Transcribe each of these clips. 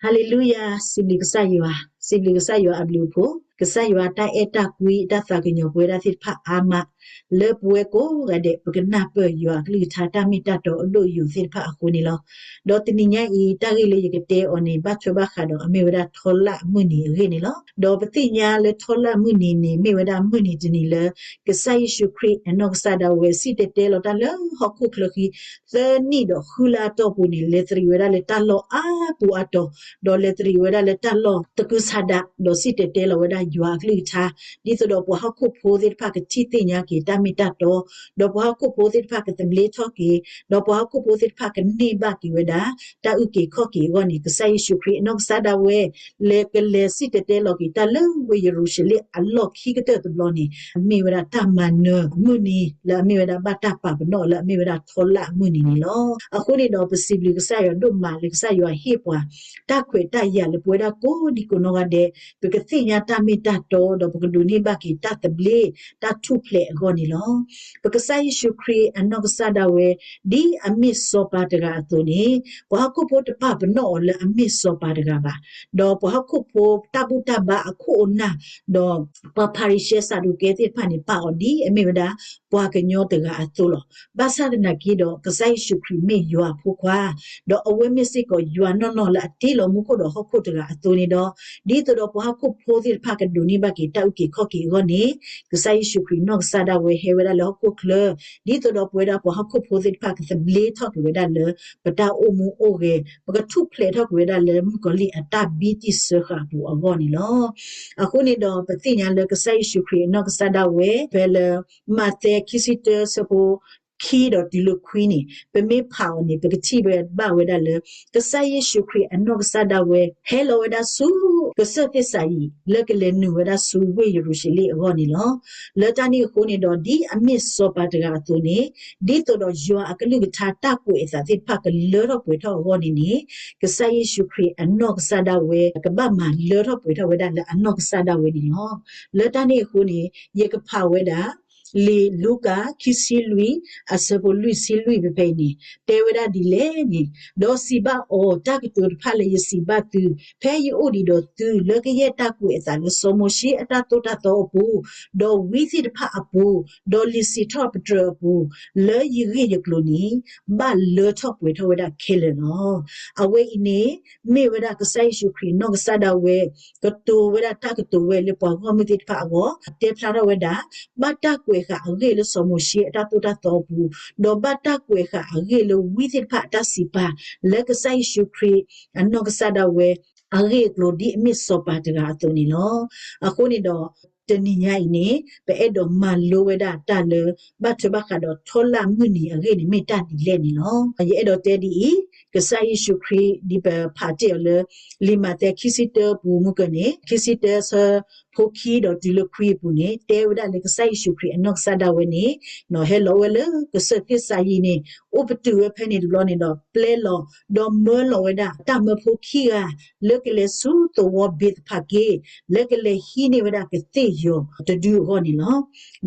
ဟါလ့လူယၤ, စံးဘျုးကစၢ်ယွၤ, စံးဘျုးကစၢ်ယွၤအဘျုးအဖှိၣ်, ကစၢ်ယွၤတၢ်အဲၣ်တၢ်ကွံ တၢ်သးကညီၤပဝဲဒၣ်သ့ၣ်တဖၣ်အါမး, လၢပဝဲကိးဂၤဒဲး ပကနၢ်ပၢၢ်ယွၤအကလုၢ်ကထါတၢ်မ့ၢ်တၢ်တီအဒိၣ်အယိာ်သ့ၣ်တဖၣ်အဃိန့ၣ်လီၤ. ဒီးတနံၤညါအံၤ တၢ်ဂ့ၢ်လၢယကတဲအီၤန့ၣ် ဘၣ်ထွဲဘၣ်ဃးဒီးအမ့ၢ်ဝဲဒၣ်ထီလၣ်မုၢ်နံၤအဂ့ၢ်န့ၣ်လီၤ. ဒီးပသ့ၣ်ညါလၢထီလၣ်မုၢ်နံၤန့ၣ် မ့ၢ်ဝဲဒၣ်မုၢ်နံၤတနံၤလၢ ကစၢ်ယ့ၣ်ၡူးခရံာ်အနီၢ်ကစၢ်ဒၣ်ဝဲ စံၣ်တဲၤတဲလီၤတၢ်လၢဟီၣ်ခိၣ်ချၢဃံ သၢနံၣ်ဒီးဃုလါအတီၢ်ပူၤန့ၣ် လဲၤသရံးဝဲဒၣ်လၢတၢ်လီၢ်အါပူၤအါတီၤ, ဒီးလဲၤသရံးဝဲဒၣ်လၢတၢ်လီၢ်သကုၤဆးဒး, ဒီးစံၣ်တဲၤတဲလီၤဝဲဒၣ်ယွၤအကလုၢ်ကထါ, ဒ်သိးဒီးပှၤဟီၣ်ခိၣ်ဖိသ့ၣ်တဖၣ်ကထံၣ်သ့ၣ်ညါက့ၤတၢ်မ့ၢ်တၢ်တီ, ဒီးပှၤဟီၣ်ခိၣ်ဖိသ့ၣ်တဖၣ်ကသဘျ့ထီၣ်က့ၤ, ဒီးပှၤဟီၣ်ခိၣ်ဖိသ့ၣ်တဖၣ်ကန့ၢ်ဘၣ်က့ၤဝဲဒၣ် တၢ်အုၣ်က့ၤခီၣ်က့ၤအဂီၢ်န့ၣ် ကစၢ်ယ့ၣ်ၡူးခရံာ်အနီၢ်ကစၢ်ဒၣ်ဝဲ လဲၤကလဲၤစံၣ်တဲၤတဲလီၤက့ၤတၢ်လၢဝ့ၢ်ယရူၤၡလ့ၣ်အလီၢ်ခံကတၢၢ်တဘျီန့ၣ် မ့ၢ်ဝဲဒၣ်တၢ်မၤနၢၤမုၢ်နံၤ လၢအမ့ၢ်ဝဲဒၣ်ဘၣ်တၢ်ပာ်ပနီၣ်လၢအမ့ၢ်ဝဲဒၣ်ထီလၣ်မုၢ်နံၤန့ၣ်လီၤ. အဃိန့ၣ်ဒီး ပစံးဘျုးကစၢ်ယွၤဒိၣ်မးလၢကစၢ်ယွၤဟ့ၣ်ပှၤ တၢ်ခွဲးတၢ်ယာ်လၢပဝဲဒၣ်ကိးဒံကိးနီၢ်ဂၤဒဲး ပကသ့ၣ်ညါတၢ်မ့ၢ်တၢ်တီ ဒီးပကဒိးန့ၢ်ဘၣ်က့ၤတၢ်သဘျ့ တၢ်ထူၣ်ဖျဲးအဂီၢ်န့ၣ်လီၤ. ပကစၢ်ယ့ၣ်ၡူးခရံာ်အနီၢ်ကစၢ်ဒၣ်ဝဲ ဒ်အမ့ၢ်စီၤပၤတဂၤအသိးန့ၣ် ပှၤဟီၣ်ခိၣ်ဖိတပာ်ပနီၣ်အီၤလၢအမ့ၢ်စီၤပၤတဂၤဘၣ်. ဒီးပှၤဟီၣ်ခိၣ်ဖိတၢ်ဘူၣ်တၢ်ဘါအခိၣ်အနၢ် ဒီးပှၤဖၤရံၤၡဲ စးဒူၤကဲသ့ၣ်တဖၣ်န့ၣ် ပာ်အီၤဒ်အမ့ၢ်ဝဲဒၣ် ပှၤကညီတဂၤအသိးလီၤ. ဘၣ်ဆၣ်သနာ်က့ဒီး ကစၢ်ယ့ၣ်ၡူးခရံာ်မ့ၢ်ယွၤအဖိခွါ, ဒီးအဝဲမ့ၢ်စ့ၢ်ကီးယွၤနီၢ်နီၢ်လၢအတ့လီၤမူခိၣ်ဒီးဟီၣ်ခိၣ်တဂၤအသိးန့ၣ်ဒီး, ဒ်သိးဒီးပှၤဟီၣ်ခိၣ်ဖိသ့ၣ်တဖၣ်ကဒိးန့ၢ်ဘၣ်က့ၤတၢ်အုၣ်က့ၤခီၣ်က့ၤအဂီၢ်န့ၣ်, ကစၢ်ယ့ၣ်ၡူးခရံာ်နီၢ်ကစၢ်ဒၣ်ဝဲဟဲဝဲဒၣ်လၢဟီၣ်ခိၣ်ချၢ, ဒ်သိးဒီးပဝဲဒၣ်ပှၤဟီၣ်ခိၣ်ဖိသ့ၣ်တဖၣ်ကသဘျ့ထီၣ်က့ၤဝဲဒၣ်လၢ ပတၢ်အိၣ်မူအိၣ်ဂဲၤ, ပကထူၣ်ဖျဲးထီၣ်က့ၤဝဲဒၣ်လၢမုၣ်ကီၤလံၢ်အတၢ်ဘံတံၢ်စၢဃာ်အပူၤအဂီၢ်န့ၣ်လီၤ. အဃိန့ၣ်ဒီး ပသ့ၣ်ညါလၢကစၢ်ယ့ၣ်ၡူးခရံာ်အနီၢ်ကစၢ်ဒၣ်ဝဲ ဖဲလၢ မးသဲခံဆံတၢ ဆၢဖိခံဒီးတုၤလၢခွံန့ၣ် ပမ့ၢ်ဖးအီၤန့ၣ် ပကထံၣ်ဝဲဘၣ်ဝဲဒၣ်လၢ ကစၢ်ယ့ၣ်ၡူးခရံာ်အနီၢ်ကစၢ်ဒၣ်ဝဲ ဟဲလီၤဝဲဒၣ်ဆူ ကစၢၢ်သ့ၣ်စၤယံး လၢကလဲၤနုာ်ဝဲဒၣ်ဆူဝ့ၢ်ယရူၤၡလ့ၣ်အဂီၢ်န့ၣ်လီၤ. လၢတၢ်န့ၣ်အဃိန့ၣ်ဒီး ဒ်အမ့ၢ်စီၤပၤတဂၤအသိးန့ၣ်, ဒ်သိးဒီးယွၤအကလုၢ်ကထါတၢ်ကွဲးအသးသ့ၣ်တဖၣ်ကလၢထီၣ်ပှဲၤထီၣ်အဂီၢ်န့ၣ်န့ၣ်, ကစၢ်ယ့ၣ်ၡူးခရံာ်အနီၢ်ကစၢ်ဒၣ်ဝဲ ကဘၣ်မၤလၢထီၣ်ပှဲၤထီၣ်ဝဲဒၣ်လၢအနီၢ်ကစၢ်ဒၣ်ဝဲန့ၣ်လီၤ. လၢတၢ်န့ၣ်အဃိန့ၣ် ယကဖးဝဲဒၣ် လံာ်လူၤကၣ် ခံဆံလွံၢ် အဆၢဖိလွံၢ်ဆံလွံၢ်ဖဲဖဲအံၤန့ၣ် တဲဝဲဒၣ်ဒ်လဲၣ်န့ၣ်, ဒီးစံးဘၣ်အီၤ, တၢ်ကတိၤတဖၣ်လၢယစံးဘၣ်သု, ဖဲယအိၣ်ဒံးဒီးသု လၢကယဲၢ်တၢ်ကွဲးအသးလၢစီၤမိၤၡ့အတၢ်သိၣ်တၢ်သီအပူၤ, ဒီးဝံသ့ၣ်တဖၣ်အပူၤ, ဒီးလံာ်စံးထီၣ်ပတြၢၤအပူၤ, လၢယဂ့ၢ်ယကျိၤန့ၣ် ဘၣ်လၢထီၣ်ပှဲၤထီၣ်ဝဲဒၣ်ခဲလၢာ်လီၤ. အဝဲအံၤန့ၣ် မ့ၢ်ဝဲဒၣ်ကစၢ်ယ့ၣ်ၡူးခရံာ်နီၢ်ကစၢ်ဒၣ်ဝဲ ကတိၤဝဲဒၣ်တၢ်ကတိၤဝဲလၢပှၤဂီၢ်မုၢ်သ့ၣ်တဖၣ်အဂီၢ် တဲဖျါထီၣ်ဝဲဒၣ် ဘၣ်တၢ်ကွဲးဃာ်အဂ့ၢ်လၢစီၤမိၤၡ့အတၢ်သိၣ်တၢ်သီအပူၤ, ဒီးဘၣ်တၢ်ကွဲးဃာ်အဂ့ၢ်လၢဝံသ့ၣ်တဖၣ်အတၢ်စံးပာ် လၢကစၢ်ယ့ၣ်ၡူးခရံာ်အနီၢ်ကစၢ်ဒၣ်ဝဲ အဂ့ၢ်အကျိၤဒ်အမ့ၢ်စီၤပၤတဂၤအသိးန့ၣ်လီၤ. အဃိန့ၣ်ဒီး တနံၤညါအံၤန့ၣ် ပအဲၣ်ဒိးမၤလိဝဲဒၣ်တၢ်လၢ ဘၣ်ထွဲဘၣ်ဃးဒီးထီလၣ်မုၢ်နံၤအဂ့ၢ်န့ၣ် မ့ၢ်တၢ်ဒ်လဲၣ်န့ၣ်လီၤ. ယအဲၣ်ဒိးတဲဒ်အံၤ, ကစၢ်ယ့ၣ်ၡူးခရံာ် ဒ်ပဖးတ့ၢ်အီၤလၢ လံာ်မးသဲခံဆံတၢပူၤမုၢ်ကၢၢ်န့ၣ် ခံဆံတၢဆၢဖိခံဒီးတုၤလၢခွံအပူၤန့ၣ် တဲဝဲဒၣ်လၢကစၢ်ယ့ၣ်ၡူးခရံာ်အနီၢ်ကစၢ်ဒၣ်ဝဲန့ၣ် ဟဲလီၤဝဲလၢကစၢၢ်သ့ၣ်စၤယံးန့ၣ် အိၣ်ပတုာ်ဝဲဖဲန့ၣ်တဘျီန့ၣ်ဒီး ပျဲလီၤ ဒီးမၢလီၤဝဲဒၣ်တၢ်မၢဖိခံဂၤ လၢကလဲၤဆူသဝီဘ့းသဖးက့ လၢကလဲၤဟံးန့ၢ်ဝဲဒၣ်ကသ့ၣ်ယီၤတဒုအဂီၢ်န့ၣ်လီၤ.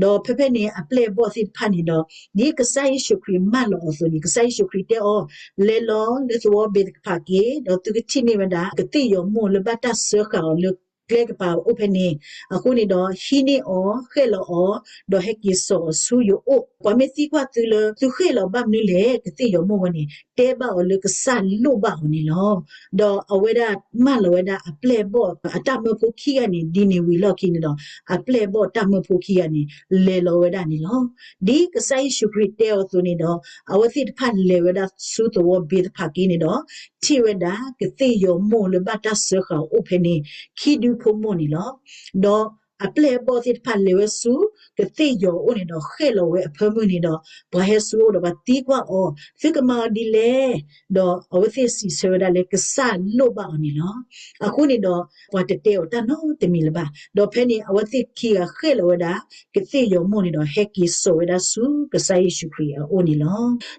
ဒီးဖဲဖဲန့ၣ် အပျဲၢ်အဘီၣ်သ့ၣ်တဖၣ်န့ၣ်ဒီး ဒ်ကစၢ်ယ့ၣ်ၡူးခရံာ်မၢလီၤအီၤအသိးန့ၣ် ကစၢ်ယ့ၣ်ၡူးခရံာ်တဲအီၤ, လဲၤလီၤလၢသဝီဘ့းသဖးက့ ဒီးသုကထံၣ်န့ၢ်ဝဲဒၣ် ကသ့ၣ်ယီၤမိၢ်လၢဘၣ်တၢ်စၢဃာ်အီၤလၢကျဲကပၤအိၣ်ဖဲန့ၣ်, အဃိန့ၣ်ဒီး ဟံးန့ၢ်အီၤ ဃဲၣ်လီၤအီၤ, ဒီးဟဲက့ၤစိာ်အီၤဆူယအိၣ်, ပှၤမ့ၢ်သံကွၢ်သုလၢ သုဃ့ၣ်လီၤဘၣ်မနုၤလဲၣ် ကသ့ၣ်ယီၤမိၢ်ဝဲန့ၣ် တဲဘၣ်အီၤလၢကစၢ်လိၣ်ဘၣ်အီၤန့ၣ်လီၤ. ဒီးအဝဲဒၣ်မၢလီၤဝဲဒၣ်အပျဲၢ်အဘီၣ်အတၢ်မၢဖိခံဂၤန့ၣ် ဒ်န့ၣ်ဝံၤလီၢ်ခံန့ၣ်ဒီး အပျဲၢ်အဘီၣ်တၢ်မၢဖိခံဂၤန့ၣ် လဲၤလီၤဝဲဒၣ်န့ၣ်လီၤ. ဒ်ကစၢ်ယ့ၣ်ၡူးခရံာ်တဲအီၤအသိးန့ၣ်ဒီး အဝဲသ့ၣ်တဖၣ်လဲၤဝဲဒၣ်ဆူသဝီဘ့းသဖးက့န့ၣ်ဒီး ထံၣ်ဝဲဒၣ်ကသ့ၣ်ယီၤမိၢ်လၢဘၣ်တၢ်စၢဃာ်အီၤအိၣ်ဖဲန့ၣ် ခံဒုဖိမိၢ်န့ၣ်လီၤ. ဒီးအပျဲၢ်အဘီၣ်သ့ၣ်တဖၣ်လဲၤဝဲဆူ ကသ့ၣ်ယီၤအအိၣ်န့ၣ်ဒီး ဃဲၣ်လီၤဝဲအဖၢမုၢ်န့ၣ်ဒီး ပှၤဟဲဆူအအိၣ်ဒီးပှၤသံကွၢ်အီၤ, သုကမၤအီၤဒ်လဲၣ်, ဒီးအဝဲသ့ၣ်စံးဆၢဝဲဒၣ်လၢ ကစၢ်လိၣ်ဘၣ်အီၤန့ၣ်လီၤ. အဃိန့ၣ်ဒီး ပှၤတတဲအီၤတၢ်နီတမံၤလၢၤဘၣ်. ဒီးဖဲန့ၣ် အဝဲသ့ၣ်ခံဂၤဃဲၣ်လီၤဝဲဒၣ် ကသ့ၣ်ယီၤမိၢ်န့ၣ်ဒီး ဟဲက့ၤစိာ်ဝဲဒၣ်ဆူကစၢ်ယ့ၣ်ၡူးခရံာ်အအိၣ်န့ၣ်လ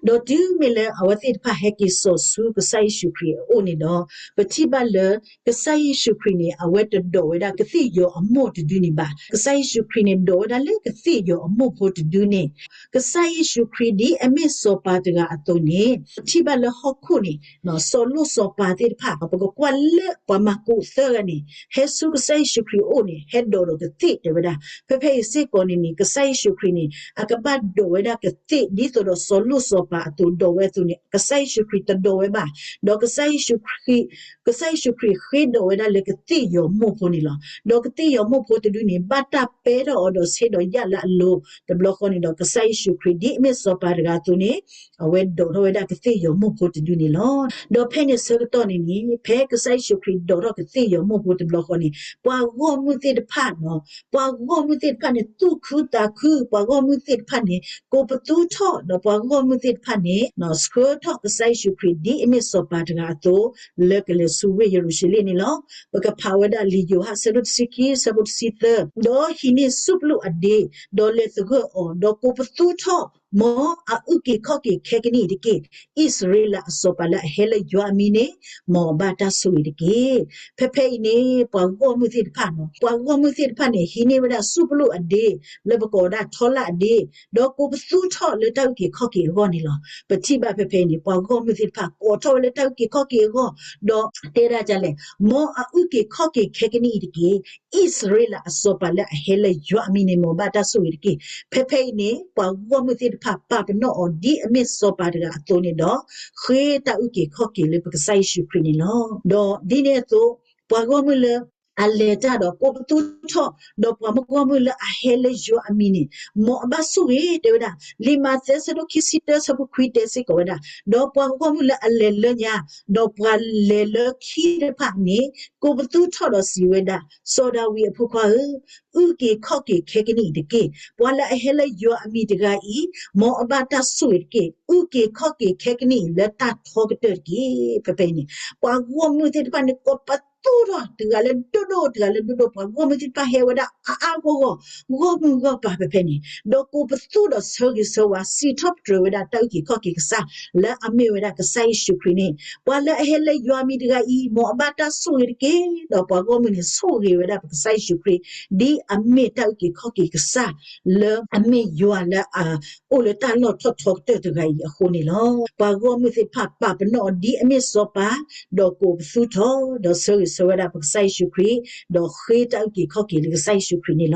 ီၤ. ဒီးတုၤမ့ၢ်လၢအဝဲသ့ၣ်တဖၣ်ဟဲက့ၤစိာ်ဆူကစၢ်ယ့ၣ်ၡူးခရံာ်အအိၣ်န့ၣ်ဒီး ပထံၣ်ဘၣ်လၢ ကစၢ်ယ့ၣ်ၡူးခရံာ်န့ၣ် အဝဲတဒိးဝဲဒၣ်ကသ့ၣ်ယီၤအမိၢ်တဒုန့ၣ်ဘၣ်. ကစၢ်ယ့ၣ်ၡူးခရံာ်န့ၣ် ဒိးဝဲဒၣ်လၢ ကသ့ၣ်ယီၤအမိၢ်ဖိတဒုန့ၣ်, ကစၢ်ယ့ၣ်ၡူးခရံာ်ဒ်အမ့ၢ်စီၤပၤတဂၤအသိးန့ၣ်, ပထံၣ်ဘၣ်လၢဟီၣ်ခိၣ်န့ၣ် စီၤလိၣ်စီၤပၤသ့ၣ်တဖၣ် ပကကွၢ်လၢပှၤမၢ်ကူးသၢဂၤန့ၣ် ဟဲဆူကစၢ်ယ့ၣ်ၡူးခရံာ်အအိၣ်န့ၣ် ဟဲဒိးဒီးကသ့ၣ်တဲဝဲဒၣ်. ဖဲဖဲအံၤစ့ၢ်ကီးန့ၣ်န့ၣ် ကစၢ်ယ့ၣ်ၡူးခရံာ်န့ၣ် အကဘၣ်ဒိးဝဲဒၣ်ကသ့ၣ် ဒ်သိးဒီးစီၤလိၣ်စီၤပၤအသိးဒိးဝဲအသိးန့ၣ် ကစၢ်ယ့ၣ်ၡူးခရံာ်တဒိးဝဲဘၣ်. ဒီးကစၢ်ယ့ၣ်ၡူးခရံာ် ကစၢ်ယ့ၣ်ၡူးခရံာ်ဃ့ဒိးဝဲဒၣ်လၢကသ့ၣ်ယီၤမိၢ်ဖိန့ၣ်လီၤ. ဒီးကသ့ၣ်ယီၤမိၢ်ဖိတဒုန့ၣ် ဘၣ်တၢ်ပဲထီၣ်အီၤဒီးဆ့ဒီးယၣ်လၢအလိၤ, တဘျီဃီန့ၣ်ဒီး ကစၢ်ယ့ၣ်ၡူးခရံာ်ဒ်အမ့ၢ်စီၤပၤတဂၤအသိးန့ၣ် အဝဲဒိးထီၣ်ဝဲဒၣ်ကသ့ၣ်ယီၤမိၢ်ဖိတဒုန့ၣ်လီၤ. ဒီးဖဲန့ၣ်ဆၢကတီၢ်န့ၣ်န့ၣ် ဖဲကစၢ်ယ့ၣ်ၡူးခရံာ်ဒိးထီၣ်ကသ့ၣ်ယီၤမိၢ်ဖိတဘျီဃီန့ၣ် ပှၤဂီၢ်မုၢ်သ့ၣ်တဖၣ် ပှၤဂီၢ်မုၢ်သ့ၣ်တဖၣ်န့ၣ် သူၣ်ခုသးခု, ပှၤဂီၢ်မုၢ်သ့ၣ်တဖၣ်န့ၣ် ကိးပသူထီၣ်, ဒီးပှၤဂီၢ်မုၢ်သ့ၣ်တဖၣ်န့ၣ် ဆှၢထီၣ်ကစၢ်ယ့ၣ်ၡူးခရံာ်ဒ်အမ့ၢ်စီၤပၤတဂၤအသိး လၢကလဲၤဆူဝ့ၢ်ယရူၤၡလ့ၣ်န့ၣ်လီၤ. ပကဖးဝဲဒၣ်လံာ်ယိၤဟၣ်အဆၢဒိၣ်တဆံခံ အဆၢဖိတဆံသၢ, ဒီးဟံးန့ၢ်ဆူၣ်ပျုၢ်အဒ့, ဒီးလဲၤသဂၢၢ်အီၤ, ဒီးကိးပသူထီၣ်, မ်အအုၣ်က့ၤခီၣ်က့ၤခဲကနံၣ်အံၤတက့ၢ်. အံၣ်စရ့လးအစီၤပၤလၢအဟဲလၢယွၤအမံၤန့ၣ် မ်အဘၣ်တၢ်ဆိၣ်ဂ့ၤတက့ၢ်. ဖဲဖဲအံၤန့ၣ် ပှၤဂီၢ်မုၢ်သ့ၣ်တဖၣ်န့ၣ်, ပှၤဂီၢ်မုၢ်သ့ၣ်တဖၣ်န့ၣ် ဟံးန့ၢ်ဝဲဒၣ်ဆူၣ်ပျုၢ်အဒ့ လၢပကိးဝဲဒၣ်ထီလၣ်အဒ့, ဒီးကိးပသူထီၣ်လၢတၢ်အုၣ်က့ၤခီၣ်က့ၤအဂီၢ်န့ၣ်လီၤ. ပထံၣ်ဘၣ်ဖဲဖဲအံၤန့ၣ် ပှၤဂီၢ်မုၢ်သ့ၣ်တဖၣ်ကိးထီၣ်ဝဲလၢတၢ်အုၣ်က့ၤခီၣ်က့ၤအဂီၢ်, ဒီးတဲဒၣ်ဒ်လဲၣ်, မ်အအုၣ်က့ၤခီၣ်က့ၤခဲကနံၣ်အံၤတက့ၢ်. အံၣ်စရ့လးအစီၤပၤလၢအဟဲလၢယွၤအမံၤန့ၣ် မ်အဘၣ်တၢ်ဆိၣ်ဂ့ၤတက့ၢ်. ဖဲဖဲအံၤန့ၣ် ပှၤဂီၢ်မုၢ်သ့ၣ်တဖၣ်ပာ်ပနီၣ်အီၤဒ်အမ့ၢ်စီၤပၤတဂၤအသိးန့ၣ်ဒီး ဃ့တၢ်အုၣ်က့ၤခီၣ်က့ၤလၢပကစၢ်ယ့ၣ်ၡူးခရံာ်န့ၣ်လီၤ. ဒီးဒ်န့ၣ်အသိး ပှၤဂီၢ်မုၢ်လၢအလဲၤတၢ်ဒီးကိးပသူထီၣ်, ဒီးပှၤမုၢ်ဂီၢ်မုၢ်လၢအဟဲလၢယွၤအမံၤန့ၣ် မ်အဘၣ်ဆိၣ်ဂ့ၤတဲဝဲဒၣ်. လံာ်မးသဲ ဆၢဒိၣ်ခံဆံတၢ ဆၢဖိခွံတဲစ့ၢ်ကီးဝဲဒၣ်, ဒီးပှၤဂီၢ်မုၢ်လၢအလဲၤလၢညါ, ဒီးပှၤလဲၤလၢခံတဖၣ်န့ၣ် ကိးပသူထီၣ်ဒီးစံးဝဲဒၣ်, စီၤဒၤဝံးအဖိခွါဧၢ, အုၣ်က့ၤခီၣ်က့ၤခဲကနံၣ်အံၤတက့ၢ်. ပှၤလၢအဟဲလၢယွၤအမံၤတဂၤအံၤ မ်အဘၣ်တၢ်ဆိၣ်ဂ့ၤတက့ၢ်. အုၣ်က့ၤခီၣ်က့ၤခဲကနံၣ်အံၤလၢတၢ်ထီကတၢၢ်တက့ၢ်. ဖဲဖဲအံၤန့ၣ် ပှၤဂီၢ်မုၢ်သ့ၣ်တဖၣ်န့ၣ် ကိးပသူထီၣ် တဂၤလၢဒိၣ်ဒိၣ် တဂၤလၢဒိၣ်ဒိၣ်, ပှၤဂီၢ်မုၢ်သ့ၣ်တဖၣ်ဟဲဝဲဒၣ်အါအါဂီၢ်ဂီၢ်, ဂီၢ်မုၢ်ဂီၢ်ပၤဖဲဖဲန့ၣ်, ဒီးကိးပသူဒီးဆၢဂ့ၤဆၢဝါ စံးထီၣ်ပတြၢၤဝဲဒၣ်တၢ်အုၣ်က့ၤခီၣ်က့ၤကစၢ် လၢအမ့ၢ်ဝဲဒၣ်ကစၢ်ယ့ၣ်ၡူးခရံာ်န့ၣ်, ပှၤလၢအဟဲလၢယွၤမံၤတဂၤအံၤ မ်အဘၣ်တၢ်ဆိၣ်ဂ့ၤတက့ၢ်. ဒီးပှၤဂီၢ်မုၢ်န့ၣ် ဆိၣ်ဂ့ၤဝဲဒၣ်ပကစၢ်ယ့ၣ်ၡူးခရံာ် ဒ်အမ့ၢ်တၢ်အုၣ်က့ၤခီၣ်က့ၤကစၢ် လၢအမ့ၢ်ယွၤလၢအ အိၣ်လၢတၢ်လီၢ်ထီၣ်ထီကတၢၢ်တဂၤအံၤအဃိန့ၣ်လီၤ. ပှၤဂီၢ်မုၢ်သ့ၣ်တဖၣ်ပာ်ပနီၣ်အီၤဒ်အမ့ၢ်စီၤပၤ, ဒီးကိးပသူထီၣ်, ဒီးဆၢဂ့ၤဆၢဝါဒၣ်ပကစၢ်ယ့ၣ်ၡူးခရံာ်, ဒီးဃ့တၢ်အုၣ်က့ၤခီၣ်က့ၤလၢကစၢ်ယ့ၣ်ၡူးခရံာ်န့ၣ်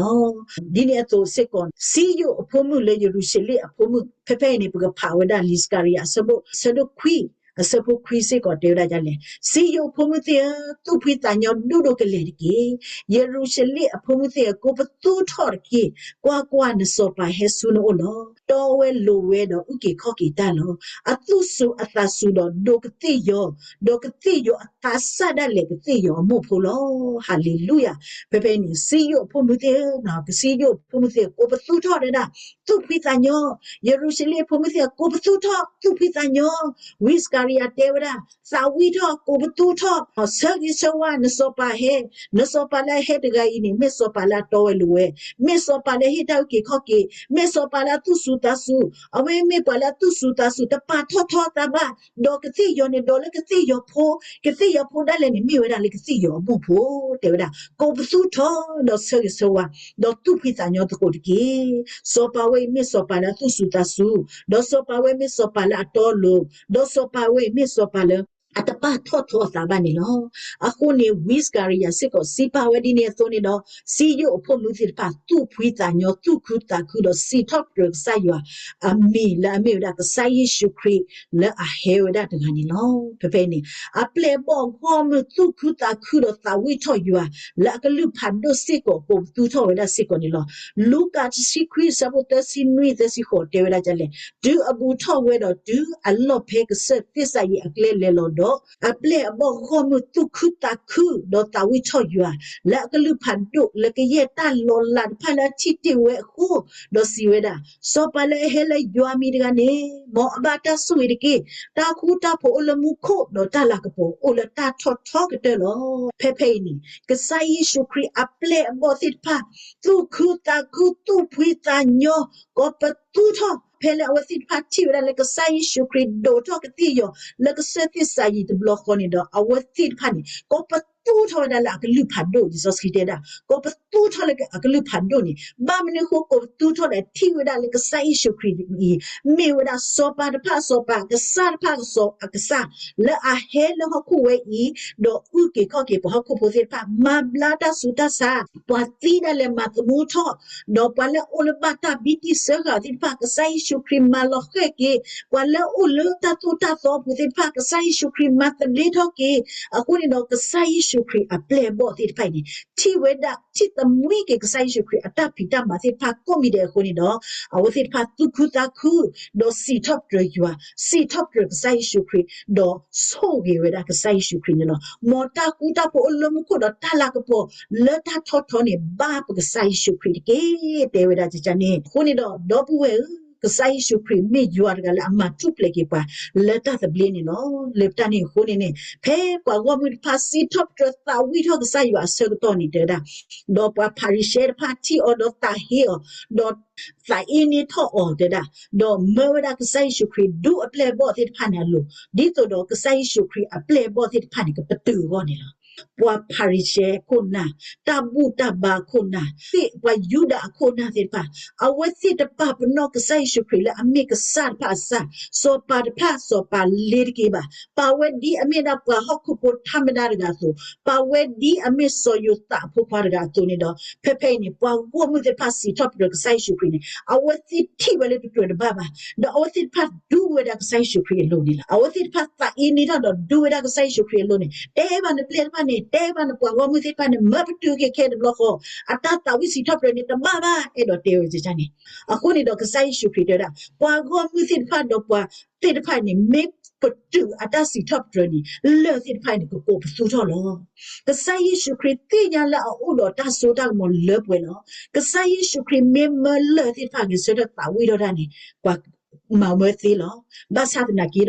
လီၤ. ဒ်န့ၣ်အသိးစ့ၢ်ကီး စံယိၣ်အဖိမုၣ်လၢယရူၤၡလ့ၣ်အဖိမုၣ်, ဖဲဖဲအံၤန့ၣ် ပကဖးဝဲဒၣ်လံာ်စကၤရယၤ အဆၢဒိၣ်ခွံ, အဆၢဖိခွံစ့ၢ်ကီးတဲဝဲဒၣ်ဒ်လဲၣ်, စံယိၣ်အဖိမုၣ်သ့ၣ်ဧၢ, သူၣ်ဖှံသးညီဒိၣ်ဒိၣ်ကလဲာ်တက့ၢ်. ယရူၤၡလ့ၣ်အဖိမုၣ်သ့ၣ်ဧၢ, ကိးပသူထီၣ်တက့ၢ်. ကွၢ်ကွၢ်, နစီၤပၤဟဲဆူနအိၣ်လီၤ. တီဝဲလိၤဝဲဒီးအုၣ်က့ၤခီၣ်က့ၤတၢ်လီၤ. အသူၣ်စူၤအသးစူၤဒီးဒိးကသ့ၣ်ယီၤ, ဒီးကသ့ၣ်ယီၤအသးစၢ်ဒၣ်လဲာ်ကသ့ၣ်ယီၤအမိၢ်ဖိလီၤ. ဟၤလ့လူယၤ. ဖဲဖဲအံၤန့ၣ် စံယိၣ်အဖိမုၣ်သ့ၣ်ဧၢ, စံယိၣ်အဖိမုၣ်သ့ၣ်ဧၢ, ကိးပသူထီၣ်ဒၣ်, သူၣ်ဖှံသးညီ. ယရူၤၡလ့ၣ်အဖိမုၣ်သ့ၣ်ဧၢ, ကိးပသူထီၣ်, သူၣ်ဖှံသးညီ. ဝံစကၤရယၤတဲဝဲဒၣ်, သးဝံၣ်ထီၣ်, ကိးပသူထီၣ်, ဆၢဂ့ၤဆၢဝါ, နစီၤပၤဟဲ, နစီၤပၤလၢအဟဲတဂၤအံၤန့ၣ် မ့ၢ်စီၤပၤလၢအတီဝဲလိၤဝဲ, မ့ၢ်စီၤပၤလၢအဟ့ၣ်တၢ်အုၣ်က့ၤခီၣ်က့ၤ, မ့ၢ်စီၤပၤလၢအသူၣ်စူၤသးစူၤ, အဝဲမ့ၢ်ပှၤလၢအသူၣ်စူၤသးစူၤ တပာ်ထီၣ်ထီသးဘၣ်, ဒီးကသ့ၣ်ယီၤန့ၣ် ဒီးလၢကသ့ၣ်ယီၤဖိ, ကသ့ၣ်ယီၤဖိဒၣ်လဲာ်န့ၣ် မ့ၢ်ဝဲဒၣ်လၢကသ့ၣ်ယီၤအမိၢ်ဖိ, တဲဝဲဒၣ်, ကိးပသူထီၣ်, ဒီးဆၢဂ့ၤဆၢဝါ, ဒီးသူၣ်ဖှံသးညီသကိးတက့ၢ်. စီၤပၤဝဲအံၤမ့ၢ်စီၤပၤလၢအသူၣ်စူၤသးစူၤ, ဒီးစီၤပၤဝဲအံၤမ့ၢ်စီၤပၤလၢအတီအလိၤ, ဒီးစီၤပၤဝဲအံၤမ့ၢ်စီၤပၤလၢ အတပာ်ထီၣ်ထီအသးဘၣ်န့ၣ်လီၤ. အဃိန့ၣ် ဝံစကၤရယၤစ့ၢ်ကီးစံးပာ်ဝဲဒ်န့ၣ်အသိးန့ၣ်ဒီး စံယိၣ်အဖိမုၣ်သ့ၣ်တဖၣ် သူၣ်ဖှံသးညီ သူၣ်ခုသးခုဒီးစံးထီၣ်ပတြၢၤကစၢ်ယွၤအမံၤလၢအမ့ၢ်ဝဲဒၣ်ကစၢ်ယ့ၣ်ၡူးခရံာ်လၢအဟဲဝဲဒၣ်တဂၤန့ၣ်လီၤ. ဖဲဖဲအံၤန့ၣ် အပျဲၢ်အဘီၣ်ဂီၢ်မုၢ်သူၣ်ခုသးခုဒီးသးဝံၣ်ထီၣ်ယွၤ လၢအကလုၢ်ဖးဒိၣ်စ့ၢ်ကီး ကိးပသူထီၣ်ဝဲဒၣ်စ့ၢ်ကီးန့ၣ်လီၤ. လူၤကၣ်တဆံခွံ အဆၢဖိသၢဆံနွံ သၢဆံဃိး တဲဝဲဒၣ်ဒ်လဲၣ်, တုၤအဘူးထီၣ်ဝဲဒီးတုၤအလီၢ်ဖဲကစၢၢ်သ့ၣ်စၤယံးအကျဲလဲၤလီၤဒီး အပျဲၢ်အဘီၣ်ဂီၢ်မုၢ်သူၣ်ခုသးခုဒီးသးဝံၣ်ထီၣ်ယွၤ လၢအကလုၢ်ဖးဒိၣ်လၢကယဲၢ်တၢ်လီၤလးတဖၣ်လၢအထံၣ်တ့ၢ်ဝဲအဃိ, ဒီးစံးဝဲဒၣ်, စီၤပၤလၢအဟဲလၢယွၤမံၤတဂၤန့ၣ် မ်အဘၣ်တၢ်ဆိၣ်ဂ့ၤတက့ၢ်. တၢ်ဃူတၢ်ဖိးအိၣ်လၢမူခိၣ်, ဒီးတၢ်လၤကပီၤအိၣ်လၢတၢ်ထီၣ်ထီကတၢၢ်လီၤ. ဖဲဖဲအံၤန့ၣ် ကစၢ်ယ့ၣ်ၡူးခရံာ်အပျဲၢ်အဘီၣ်သ့ၣ်တဖၣ် သူၣ်ခုသးခု သူၣ်ဖှံသးညီ ကိးပသူထီၣ် ဖဲလၢအဝဲသ့ၣ်တဖၣ်ထံၣ်ဝဲဒၣ်လၢကစၢ်ယ့ၣ်ၡူးခရံာ်ဒိးထီၣ်ကသ့ၣ်ယီၤ လၢကစၢၢ်သ့ၣ်စၤယံးတဘျီဃီန့ၣ်ဒီး အဝဲသ့ၣ်တဖၣ်န့ၣ် ကိးပ ကိးပသူထီၣ်ဝဲဒၣ်လၢအကလုၢ်ဖးဒိၣ်, လံာ်စီဆှံတဲဒၣ် ကိးပသူထီၣ်လၢအကလုၢ်ဖးဒိၣ်န့ၣ်, ဘၣ်မနုၤအဃိကိးပသူထီၣ်လဲၣ်, ထံၣ်ဝဲဒၣ်လၢကစၢ်ယ့ၣ်ၡူးခရံာ်အံၤ မ့ၢ်ဝဲဒၣ်စီၤပၤတဖၣ်အစီၤပၤ, ကစၢ်တဖၣ်အကစၢ်, လၢအဟဲလၢဟီၣ်ခိၣ်ဝဲအံၤ, ဒီးအုၣ်က့ၤခီၣ်က့ၤပှၤဟီၣ်ခိၣ်ဖိသ့ၣ်တဖၣ်, မၤဘျါတၢ်ဆူးတၢ်ဆါ, ပှၤသံဒၣ်လဲာ်မၤသမူထီၣ်, ဒီးပှၤလၢအအိၣ်လၢဘၣ်တၢ်ဘံၣ်တံၢ်စၢဃာ်သ့ၣ်တဖၣ် ကစၢ်ယ့ၣ်ၡူးခရံာ်မၤလီၤဃဲၢ်က့ၤ, ပှၤလၢအအိၣ်လၢတၢ်သိၣ်တၢ်သီအပူၤသ့ၣ်တဖၣ် ကစၢ်ယ့ၣ်ၡူးခရံာ်မၤသဘျ့ထီၣ်က့ၤ, အဃိန့ၣ်ဒီး ကစၢ်ယ့ၣ်ၡူးခရံာ်အပျဲၢ်အဘီၣ်သ့ၣ်တဖၣ်အံၤန့ၣ် ထံၣ်ဝဲဒၣ်, ထံၣ်သမံက့ၤကစၢ်ယ့ၣ်ၡူးခရံာ်အတၢ်ဖံးတၢ်မၤသ့ၣ်တဖၣ်ကိးမံၤဒဲးအဃိန့ၣ်ဒီး, အဝဲသ့ၣ်တဖၣ်သူၣ်ခုသးခု, ဒီးစံးထီၣ်ပတြၢၤယွၤ, စံးထီၣ်ပတြၢၤကစၢ်ယ့ၣ်ၡူးခရံာ်, ဒီးဆိၣ်ဂ့ၤဝဲဒၣ်ကစၢ်ယ့ၣ်ၡူးခရံာ်န့ၣ်လီၤ. မ်တၢ်ဃူတၢ်ဖိးအိၣ်လၢမူခိၣ်ဒီးတၢ်လၤကပီၤလၢတၢ်ထီထီန့ၣ် ဘၣ်ပကစၢ်ယ့ၣ်ၡူးခရံာ်တက့ၢ်, တဲဝဲဒၣ်န့ၣ်. အဃိန့ၣ်ဒီး ဒီပုၢ်ဝဲၢ်ဧၢ, ကစၢ်ယ့ၣ်ၡူးခရံာ်မ့ၢ်ယွၤတဂၤလၢအမၤထူၣ်ဖျဲးက့ၤပှၤလၢတၢ်သဘျ့န့ၣ်လီၤ. လၢတၢ်န့ၣ်အဃိန့ၣ်န့ၣ်, ဖဲပှၤဂီၢ်မုၢ်တဖၣ်စံးထီၣ်ပတြၢၤသးဝံၣ်ထီၣ်ကစၢ်ယွၤအဆၢကတီၢ်န့ၣ်တဲဝဲဒၣ်, ဒီးပှၤဖၤရံၤၡဲတဖၣ်ထံၣ်အီၤဒီးသးဟ့အီၤ, ဒီးသးအ့န့ထီၣ်အီၤတဲဝဲဒၣ်, ဒီးမၢဝဲဒၣ်ကစၢ်ယ့ၣ်ၡူးခရံာ်ဒူအပျဲၢ်အဘီၣ်သ့ၣ်တဖၣ်န့ၣ်အလိၤ, ဒ်သိးဒီးကစၢ်ယ့ၣ်ၡူးခရံာ်အပျဲၢ်အဘီၣ်သ့ၣ်တဖၣ်န့ၣ် ကပတုာ်အဂီၢ်န့ၣ်လီၤ. ပှၤဖၤရံၤၡဲအခိၣ်နၢ်, တၢ်ဘူၣ်တၢ်ဘါအခိၣ်နၢ်, သ့ၣ်ပှၤယူဒၤအခိၣ်နၢ်သ့ၣ်တဖၣ်, အဝဲသ့ၣ်တပာ်ပနီၣ်ကစၢ်ယ့ၣ်ၡူးခရံာ်လၢအမ့ၢ်ကစၢ်တဖၣ်အစၢ်, စီၤပၤတဖၣ်စီၤပၤလ့ၤတက့ၢ်ဘၣ်, ပာ်ဝဲဒ်အမ့ၢ်ဒၣ်ပှၤဟီၣ်ခိၣ်ဖိထးမဒါတဂၤအသိး, ပာ်ဝဲဒ်အမ့ၢ်စီၤယိၤသးအဖိခွါတဂၤအသိးန့ၣ်ဒီး, ဖဲဖဲအံၤန့ၣ် ပှၤဂီၢ်မုၢ်သ့ၣ်တဖၣ်စံးထီၣ်ပတြၢၤကစၢ်ယ့ၣ်ၡူးခရံာ်န့ၣ် အဝဲသ့ၣ်ထံၣ်ဝဲလၢတကြၢးတဘၣ်ဘၣ်, ဒီးအဝဲသ့ၣ်တဖၣ်ဒူဝဲဒၣ်ကစၢ်ယ့ၣ်ၡူးခရံာ်အလိၤန့ၣ်လီၤ. အဝဲသ့ၣ်တဖၣ်သးအ့န့ထီၣ်ဒီးဒူဝဲဒၣ်ကစၢ်ယ့ၣ်ၡူးခရံာ်အလိၤန့ၣ်, တဲဘၣ်နပျဲၢ်တဖၣ်န့ၣ်, တဲဘၣ်နပှၤဂီၢ်မုၢ်သ့ၣ်တဖၣ်န့ၣ်, မၢပတုာ်က့ၤခဲတဘျီဃီ, အတၢ်သးဝံၣ်စံးထီၣ်ပတြၢၤန့ၣ်တဘၣ်ဘၣ်, အဲၣ်ဒိးတဲဝဲန့ၣ်. အဃိန့ၣ်ဒီး ကစၢ်ယ့ၣ်ၡူးခရံာ်တဲဝဲဒၣ်, ပှၤဂီၢ်မုၢ်သ့ၣ်တဖၣ်ဒီးပှၤသ့ၣ်တဖၣ်န့ၣ် မ့ၢ်ပတုာ်အတၢ်စံးထီၣ်ပတြၢၤန့ၣ်, လၢၢ်သ့ၣ်တဖၣ်န့ၣ် ကကိးပသူထီၣ်လီၤ. ကစၢ်ယ့ၣ်ၡူးခရံာ်သ့ၣ်ညါလၢအအိၣ်ဒီးတၢ်စိတၢ်ကမီၤလၢပှဲၤလီၤ. ကစၢ်ယ့ၣ်ၡူးခရံာ်မ့ၢ်မၢလၢၢ်သ့ၣ်တဖၣ်ဂဲၤဆၢထၢၣ်သးဝံၣ်ထီၣ်တၢ်န့ၣ်, ပှၤမၤဝဲသ့လီၤ. ဘၣ်ဆၣ်သနာ်က့ဒီး,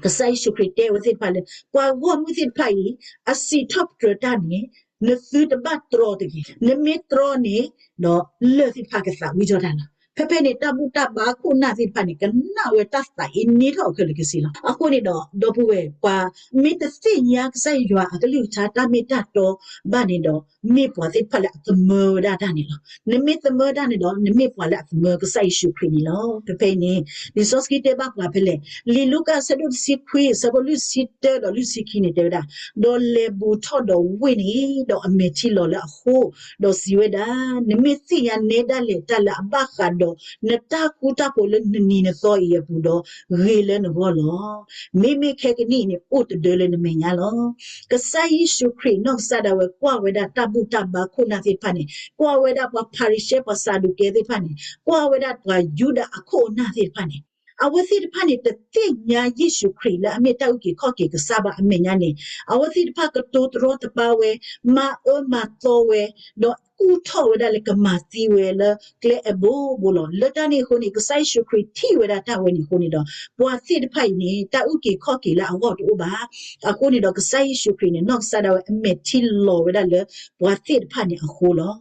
ကစၢ်ယ့ၣ်ၡူးခရံာ်တဲဝဲသ့ၣ်တဖၣ်လၢ ပှၤဂီၢ်မုၢ်သ့ၣ်တဖၣ်အံၤ အစံးထီၣ်ပတြၢၤတၢ်န့ၣ်, နသုတဘၣ်တြီတဂ့ၤ. နမ့ၢ်တြီန့ၣ်, ဒီးလၢၢ်သ့ၣ်တဖၣ်ကသးဝံၣ်ထီၣ်တၢ်လီၤ. ဖဲဖဲန့ၣ် တၢ်ဘူၣ်တၢ်ဘါခိၣ်နၢ်သ့ၣ်တဖၣ်န့ၣ် ကနၣ်ဝဲတၢ်သးအ့န့ထီၣ်ခဲလၢာ်ခဲဆ့လီၤ. အဃိန့ၣ်ဒီး ဒီပုၢ်ဝဲၢ်, ပှၤမ့ၢ်တသ့ၣ်ညါကစၢ်ယွၤအကလုၢ်ကထါတၢ်မ့ၢ်တၢ်တီဘၣ်န့ၣ်ဒီး, မ့ၢ်ပှၤသ့ၣ်တဖၣ်လၢအသမၢဝဲဒၣ်တၢ်န့ၣ်လီၤ. နမ့ၢ်သမၢတၢ်န့ၣ်ဒီး နမ့ၢ်ပှၤလၢအသမၢကစၢ်ယ့ၣ်ၡူးခရံာ်န့ၣ်လီၤ. ဖဲဖဲအံၤန့ၣ်, လံာ်စီဆှံတဲဘၣ်ပှၤဖဲလဲၣ်, လံာ်လူၤကၣ်အဆၢဒိၣ်တဆံခွံ အဆၢဖိလွံၢ်ဆံတၢဒီးလွံၢ်ဆံခံန့ၣ်တဲဝဲဒၣ်, ဒီးလဲၤဘူးထီၣ်ဒီးဝ့ၢ်န့ၣ်, ဒီးအမဲာ်ထံလီၤလၢအဃိ, ဒီးစံးဝဲဒၣ်, နမ့ၢ်သ့ၣ်ညါနဲဒၣ်လဲာ်တၢ်လၢအဘၣ်ဃးဒီး နတၢ်ဃူတၢ်ဖိးလၢနနံၤနသီအံၤအပူၤဒီး, ဂ့ၤလၢနဂီၢ်လီၤ. မ့မ့ၢ်ခဲကနံၣ်အံၤန့ၣ် အိၣ်တဒၢလၢနမဲာ်ညါလီၤ. ကစၢ်ယ့ၣ်ၡူးခရံာ်နီၢ်ကစၢ်ဒၣ်ဝဲကွၢ်ဝဲဒၣ်တၢ်ဘူၣ်တၢ်ဘါခိၣ်နၢ်သ့ၣ်တဖၣ်န့ၣ်, ကွၢ်ဝဲဒၣ်ပှၤဖၤရံၤၡဲ ပှၤစၤဒူးကဲသ့ၣ်တဖၣ်န့ၣ်, ကွၢ်ဝဲဒၣ်ပှၤယူဒၤအခိၣ်အနၢ်သ့ၣ်တဖၣ်န့ၣ်, အဝဲသ့ၣ်တဖၣ်န့ၣ် တသ့ၣ်ညါယ့ၣ်ၡူးခရံာ်လၢအမ့ၢ်တၢ်အုၣ်က့ၤခီၣ်က့ၤကစၢ်ဘၣ်အမဲာ်ညါန့ၣ်, အဝဲသ့ၣ်တဖၣ်ကတိၤတရီတပါဝဲ, မၤအၢမၤသီဝဲ, ဒီးကူၣ်ထီၣ်ဝဲဒၣ်လၢကမၤသံဝဲလၢကျဲအဘိဘိလီၤ. လၢတၢ်န့ၣ်အဃိန့ၣ် ကစၢ်ယ့ၣ်ၡူးခရံာ်ထံၣ်ဝဲဒၣ်တၢ်ဝဲန့ၣ်အဃိန့ၣ်ဒီး, ပှၤသ့ၣ်တဖၣ်အံၤန့ၣ် တၢ်အုၣ်က့ၤခီၣ်က့ၤလၢအဂီၢ်တအိၣ်ဘၣ်. အဃိန့ၣ်ဒီး ကစၢ်ယ့ၣ်ၡူးခရံာ်န့ၣ် နီၢ်ကစၢ်ဒၣ်ဝဲအမဲာ်ထံလီၤဝဲဒၣ်လၢ ပှၤသ့ၣ်တဖၣ်န့ၣ်အဃိလီၤ.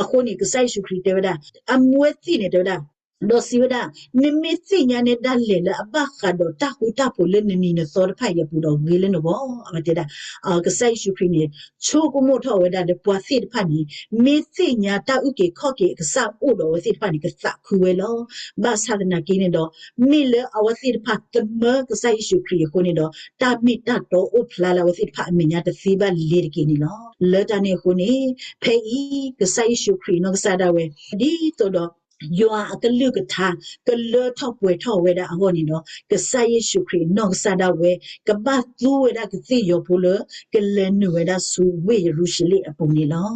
အဃိန့ၣ် ကစၢ်ယ့ၣ်ၡူးခရံာ်တဲဝဲဒၣ်, အဝဲသ့ၣ်န့ၣ်တဲဝဲဒၣ်, ဒီးစံးဝဲဒၣ်, နမ့ၢ်သ့ၣ်ညါနဲဒၣ်လဲာ်လၢအဘၣ်ဃးဒီးတၢ်ဃူတၢ်ဖိးလၢနနံၤနသီတဖၣ်အံၤအပူၤဒီး ဂ့ၤလၢနဂီၢ်, အဝဲတဲဒၣ်. ကစၢ်ယ့ၣ်ၡူးခရံာ်န့ၣ် ဆိကမိၣ်ထီၣ်ဝဲဒၣ်လၢပှၤသ့ၣ်တဖၣ်န့ၣ် မ့ၢ်သ့ၣ်ညါတၢ်အုၣ်က့ၤခီၣ်က့ၤအကစၢ်အိၣ်ဒီးအဝဲသ့ၣ်တဖၣ်န့ၣ် ကသးခုဝဲလီၤ. ဘၣ်ဆၣ်သနာ်က့န့ၣ်ဒီး, မ့ၢ်လၢအဝဲသ့ၣ်တဖၣ်သမၢကစၢ်ယ့ၣ်ၡူးခရံာ်အဃိန့ၣ်ဒီး တၢ်မ့ၢ်တၢ်တီအိၣ်ဖျါလၢအဝဲသ့ၣ်တဖၣ်အမဲာ်ညါတသ့ဘၣ်လ့ၤတက့ၢ်န့ၣ်လီၤ. လၢတၢ်န့ၣ်အဃိန့ၣ်, ဖဲအံၤ ကစၢ်ယ့ၣ်ၡူးခရံာ်နီၢ်ကစၢ်ဒၣ်ဝဲ, ဒ်သိးဒီး ယွၤအကလုၢ်ကထါ ကလၢထီၣ်ပှဲၤထီၣ်ဝဲဒၣ်အဂီၢ်န့ၣ်ဒီး, ကစၢ်ယ့ၣ်ၡူးခရံာ်နီၢ်ကစၢ်ဒၣ်ဝဲ ကဘၣ်သူဝဲဒၣ်ကသ့ၣ်ယီၤဖိလၢ ကလဲၤနုာ်ဝဲဒၣ်ဆူဝ့ၢ်ယရူၤၡလ့ၣ်အပူၤန့ၣ်လီၤ.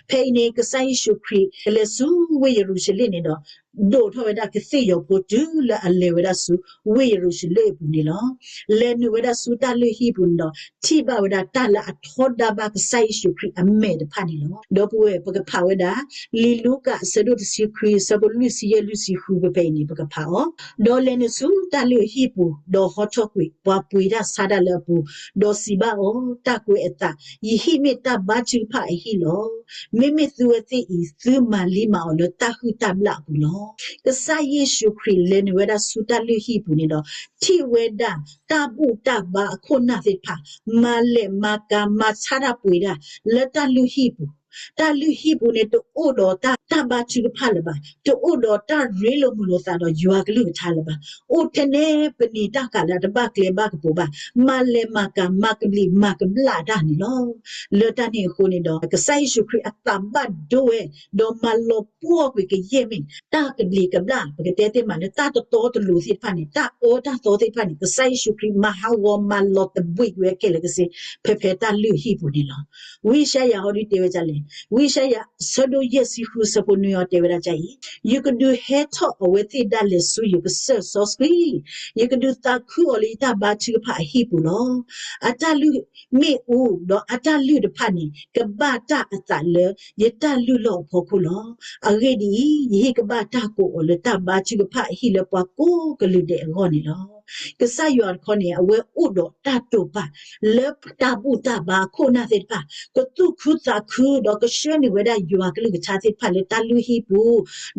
ဖဲအံၤန့ၣ် ကစၢ်ယ့ၣ်ၡူးခရံာ်ကလဲၤဆူဝ့ၢ်ယရူၤၡလ့ၣ်န့ၣ်ဒီး, ဒိးထီၣ်ဝဲဒၣ်ကသ့ၣ်ယီၤဖိတုၤလၢအလဲၤဝဲဒၣ်ဆူဝ့ၢ်ယရူၤၡလ့ၣ်အပူၤန့ၣ်လီၤ. လဲၤနုာ်ဝဲဒၣ်ဆူတၢ်လုၢ်ဟံၣ်ပူၤန့ၣ်ဒီး, ထံၣ်ဘၣ်ဝဲဒၣ်တၢ်လၢအထီဒါဘၣ်ကစၢ်ယ့ၣ်ၡူးခရံာ်အမဲာ်တဖၣ်န့ၣ်လီၤ. ဒီပုၢ်ဝဲၢ် ပကဖးဝဲဒၣ် လံာ်လူၤကၣ်အဆၢဒိၣ်တဆံခွံ အဆၢဖိလွံၢ်ဆံယဲၢ် လွံၢ်ဆံဃု ဖဲဖဲအံၤန့ၣ် ပကဖးအီၤ, ဒီးလဲၤနုာ်ဆူတၢ်လုၢ်ဟံၣ်ပူၤ, ဒီးဟီထီၣ်ကွံာ်ပှၤပှ့ၤတၢ်ဆါတၢ်လၢအပူၤ, ဒီးစံးဘၣ်အီၤ, တၢ်ကွဲးအသး, ယဟံၣ်မ့ၢ်တၢ်ဘါထုကဖၣ်အဟံၣ်လီၤ. မ့မ့ၢ်သုဝဲသ့ၣ်အံၤ သုမၤလံမၤအီၤလၢတၢ်ဟုၣ်တၢ်ဘျၣ်အပူၤလီၤ. ကစၢ်ယ့ၣ်ၡူးခရံာ်လဲၤနုာ်ဝဲဒၣ်ဆူတၢ်လုၢ်ဟံၣ်ပူၤန့ၣ်ဒီး ထံၣ်ဝဲဒၣ်တၢ်ဘူၣ်တၢ်ဘါအခိၣ်နၢ်သ့ၣ်တဖၣ် မၤလဲၤမၤကၤမၤဆါတၢ်ပှ့ၤတၢ် လၢတၢ်လုၢ်ဟံၣ်ပူၤ, တၢ်လုၢ်ဟံၣ်ပူၤန့ၣ် တအိၣ်ဒီးတၢ် တၢ်ဘါထုကဖၣ်လၢၤဘၣ်, တအိၣ်ဒီးတၢ်ရ့လိာ်မုာ်လိာ်သးဒီးယွၤကလုၢ်ကထါလၢၤဘၣ်, အိၣ်ထဲနဲပနံၤတၢ်ဃာ်လၢအတဘၣ်ကျဲဘၣ်ကပူၤဘၣ်, မၤလဲၤမၤကၤ မၤကဘျံးမၤကဘျၣ်တၢ်န့ၣ်လီၤ. လၢတၢ်န့ၣ်အဃိန့ၣ်ဒီး ကစၢ်ယ့ၣ်ၡူးခရံာ်အသးဘၣ်ဒိဝဲ ဒီးမၤလီၤပှီၢ်ကွံာ်ကယဲၢ်မ့ၢ် တၢ်ကဘျံးကဘျၣ် ပကတဲသ့မးလၢတၢ်တတီတလိၤသ့ၣ်တဖၣ်န့ၣ် တၢ်အၢတၢ်သီသ့ၣ်တဖၣ်န့ၣ် ကစၢ်ယ့ၣ်ၡူးခရံာ်မၤဟးဂီၤမၤလီၤသဘှံးကွံာ်ဝဲခဲလၢာ်ကစ့ ဖဲဖဲတၢ်လုၢ်ဟံၣ်ပူၤန့ၣ်လီၤ. ဝံယၡါယၤအီၤဒုးတဲဝဲဒ်လဲၣ်, ဝံယၡါယၤအဆၢဒိၣ်ယဲၢ်ဆံဃုအဆၢဖိနွံအီၤတဲဝဲဒ်အံၤ, ယကဒုးဟဲထီၣ်အဝဲသ့ၣ်ဒၣ်လဲာ်ဆူယကစၢၢ်စီဆှံ, ယကဒုးသးခုအီၤလၢယတၢ်ဘါထုကဖၣ်အဟံၣ်ပူၤလီၤ. အတၢ်လုၢ်မ့ၣ်အူဒီးအတၢ်လုၢ်တဖၣ်န့ၣ် ကဘၣ်တၢ်အသးလၢယတၢ်လုၢ်လီၢ်အဖီခိၣ်လီၤ. အဂ့ၢ်ဒ်အံၤ, ယဟ့ၣ်ကဘၣ်တၢ်ကိးအီၤလၢတၢ်ဘါထုကဖၣ်အဟံၣ်လၢပှၤကိးကလုာ်ဒဲးအဂီၢ်န့ၣ်လီၤ. ကစၢ်ယွၤတခီန့ၣ် အဝဲအိၣ်ဒီးတၢ်တိာ်ပာ် လၢတၢ်ဘူၣ်တၢ်ဘါအခိၣ်နၢ်သ့ၣ်တဖၣ် ကသူၣ်ခုသးခု ဒီးကဆှၢနုာ်ဝဲဒၣ်ယွၤကလုၢ်ကထါသ့ၣ်တဖၣ်လၢတၢ်လုၢ်ဟံၣ်ပူ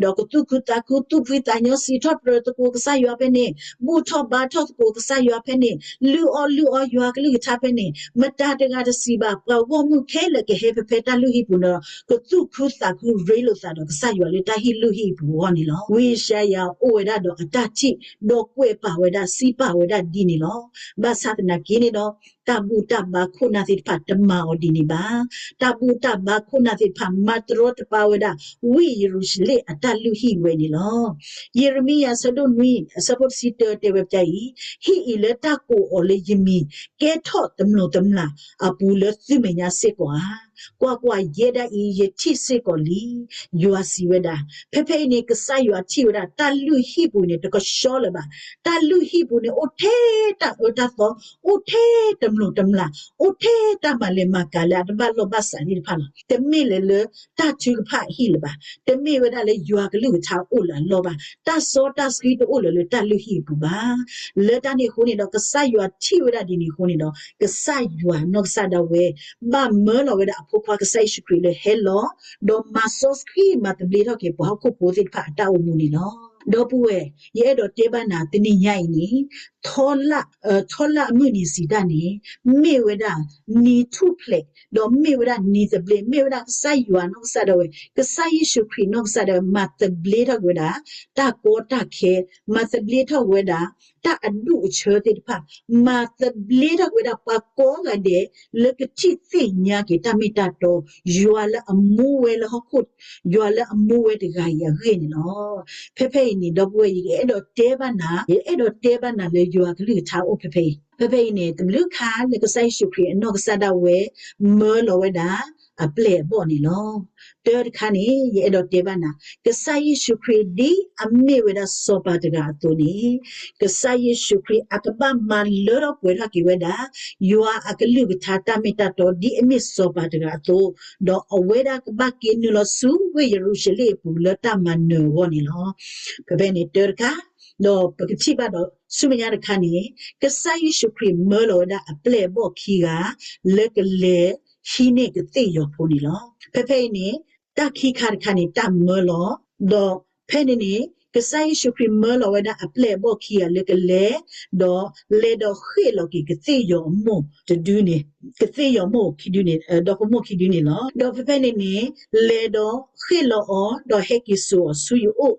ၤ, ဒီးကသူၣ်ခုသးခု သူၣ်ဖှံသးညီ စံးထီၣ်ပတြၢၤသကိးကစၢ်ယွၤဖဲန့ၣ်, ဘူၣ်ထီၣ်ဘါထီၣ်သကိးကစၢ်ယွၤဖဲန့ၣ်, လုၢ်အီၣ်လုၢ်အီယွၤကလုၢ်ကထါဖဲန့ၣ်, မတၤတဂၤတစံးဘၣ် ပှၤဂီၢ်မုၢ်ခဲလၢာ်ကဟဲဖဲဖဲတၢ်လုၢ်ဟံၣ်ပူၤန့ၣ်ဒီး ကသူၣ်ခုသးခုရ့လိာ်သးဒီးကစၢ်ယွၤလၢတၢ်ဟ့ၣ်လုၢ်ဟ့ၣ်အပူၤအဂီၢ်န့ၣ်လီၤ. ဝံယၡါယၤအိၣ်ဝဲဒၣ်ဒီးအတၢ်ထံၣ် ဒီးကွဲးပာ်ဝဲဒၣ် စံးပာ်ဝဲဒၣ်ဒ်န့ၣ်လီၤ. ဘၣ်ဆၣ်သနာ်က့န့ၣ်ဒီး တၢ်ဘူၣ်တၢ်ဘါခိၣ်နၢ်သ့ၣ်တဖၣ်တမၤအီၤဒ်န့ၣ်ဘၣ်. တၢ်ဘူၣ်တၢ်ဘါခိၣ်နၢ်သ့ၣ်တဖၣ် မၤတရီတပါဝဲဒၣ် ဝ့ၢ်ယရူၤၡလ့ၣ်အတၢ်လုၢ်ဟံၣ်ဝဲန့ၣ်လီၤ. ယံးရမံယၤအဆၢဒိၣ်နွံ အဆၢဖိတဆံတၢတဲဝဲဒ်အံၤ, ဟံၣ်အံၤလၢတၢ်ကိးအီၤလၢယမံၤ ကဲထီၣ်တမျိးတမျာ်အပူၤလၢသုမဲာ်ညါစ့ၢ်ကီးဧါ. ကွၢ်ကွၢ်, ယဲဒၣ်အံၤ ယထံၣ်စ့ၢ်ကီးလံ, ယွၤစံးဝဲဒၣ်. ဖဲဖဲအံၤန့ၣ် ကစၢ်ယွၤထံၣ်ဝဲဒၣ် တၢ်လုၢ်ဟံၣ်ပူၤန့ၣ် တကဆှီလၢၤဘၣ်. တၢ်လုၢ်ဟံၣ်ပူၤန့ၣ် အိၣ်ထဲတၢ်အၢတၢ်သီ, အိၣ်ထဲတမျိးတမျာ်, အိၣ်ထဲတၢ်မၤလဲၤမၤကၤလၢအတဘၣ်လိာ်ဘၣ်စးသ့ၣ်တဖၣ်လီၤ. တမ့ၢ်လၢၤလၢတၢ်ထုကဖၣ်အဟံၣ်လၢၤဘၣ်. တမ့ၢ်ဝဲဒၣ်လၢယွၤကလုၢ်ကထါအိၣ်လၢအလီၢ်ဘၣ်. တၢ်စီတၢ်ဆှံတအိၣ်လၢၤလၢတၢ်လုၢ်ဟံၣ်အပူၤဘၣ်. လၢတၢ်န့ၣ်အဃိန့ၣ်ဒီး ကစၢ်ယွၤထံၣ်ဝဲဒၣ်ဒ်န့ၣ်အဃိန့ၣ်ဒီး ကစၢ်ယွၤနီၢ်ကစၢ်ဒၣ်ဝဲ ဘၣ်မၢလီၤဝဲဒၣ်အဖိခွါကစၢ်ယ့ၣ်ၡူးခရံာ်လၢဟဲလီၤ, ဒီးမၤစီဆှံမၤသဘျ့ထီၣ်က့ၤ ပှၤဟီၣ်ခိၣ်ဖိသ့ၣ်တဖၣ်အတၢ်အိၣ်မူန့ၣ်လီၤ. ဒီပုၢ်ဝဲၢ်, ယအဲၣ်ဒိးတဲဘၣ်နၤ တနံၤညါအံၤန့ၣ် ထီလၣ်အမုၢ်နံၤစံးတၢ်န့ၣ် မ့ၢ်ဝဲဒၣ်နံၤထူၣ်ဖျဲး ဒီးမ့ၢ်ဝဲဒၣ်နံၤသဘျ့, မ့ၢ်ဝဲဒၣ်ကစၢ်ယွၤနီၢ်ကစၢ်ဒၣ်ဝဲ, ကစၢ်ယ့ၣ်ၡူးခရံာ်နီၢ်ကစၢ်ဒၣ်ဝဲ မၤသဘျ့ထီၣ်က့ၤဝဲဒၣ် တၢ်ကီတၢ်ခဲ, မၤသဘျ့ထီၣ်က့ၤဝဲဒၣ် တၢ်အဒူၣ်အဆၢသ့ၣ်တဖၣ်, မၤသဘျ့ထီၣ်က့ၤဝဲဒၣ်ပှၤကိးဂၤဒဲး လၢကထံၣ်သ့ၣ်ညါက့ၤတၢ်မ့ၢ်တၢ်တီ ယွၤလၢအမူဝဲလၢဟီၣ်ခိၣ်, ယွၤလၢအမူဝဲတဂၤအံၤအဂ့ၢ်န့ၣ်လီၤ. ဖဲဖဲအံၤန့ၣ် ဒီပုၢ်ဝဲၢ် ယကအဲၣ်ဒိးတဲဘၣ်နၤ, ယအဲၣ်ဒိးတဲဘၣ်နၤလၢယွၤကလုၢ်ကထါအိၣ်ဖဲဖဲအံၤ. ဖဲဖဲအံၤန့ၣ် တဘျုးခါလၢကစၢ်ယ့ၣ်ၡူးခရံာ်အနီၢ်ကစၢ်ဒၣ်ဝဲ မၢလီၤဝဲဒၣ် အပျဲၢ်အဘီၣ်န့ၣ်လီၤ. တၢတခါန့ၣ် ယအဲၣ်ဒိးတဲဘၣ်နၤ, ကစၢ်ယ့ၣ်ၡူးခရံာ်ဒ်အမ့ၢ်ဝဲဒၣ်စီၤပၤတဂၤအသိးန့ၣ်, ကစၢ်ယ့ၣ်ၡူးခရံာ်အကဘၣ်မၤလၢထီၣ်ပှဲၤထီၣ်က့ၤဝဲဒၣ် ယွၤအကလုၢ်ကထါတၢ်မ့ၢ်တၢ်တီ ဒ်အမ့ၢ်စီၤပၤတဂၤအသိး, ဒီးအဝဲဒၣ်ကဘၣ်က့ၤနုာ်လီၤဆူဝ့ၢ်ယရူၤၡလ့ၣ်အပူၤလၢတၢ်မၤနၢၤအဂီၢ်န့ၣ်လီၤ. ဖဲဖဲန့ၣ်တၢတခါ, ဒီးပကထံၣ်ဘၣ်ဒီးဆူမဲာ်ညါတခါန့ၣ်, ကစၢ်ယ့ၣ်ၡူးခရံာ်မၢလီၤဝဲဒၣ်အပျဲၢ်အဘီၣ်ခံဂၤ လၢကလဲၤဟံးန့ၢ်ကသ့ၣ်ယီၤဖိန့ၣ်လီၤ. ဖဲဖဲအံၤန့ၣ် တၢ်ခံခါတခါန့ၣ် တၢ်မၢလီၤ, ဒီးဖဲန့ၣ်န့ၣ် ကစၢ်ယ့ၣ်ၡူးခရံာ်မၢလီၤဝဲဒၣ်အပျဲၢ်အဘီၣ်ခံဂၤလၢကလဲၤ, ဒီးလဲၤဒီးဃ့ၣ်လီၤက့ၤကသ့ၣ်ယီၤအမိၢ်တဒုန့ၣ်, ကသ့ၣ်ယီၤမိၢ်ခံဒုန့ၣ်, ဒီဖိမိၢ်ခံဒုန့ၣ်လီၤ. ဒီးဖဲဖဲန့ၣ်န့ၣ် လဲၤဒီးဃ့ၣ်လီၤအီၤ, ဒီးဟဲက့ၤစိာ်အီၤဆူယအိၣ်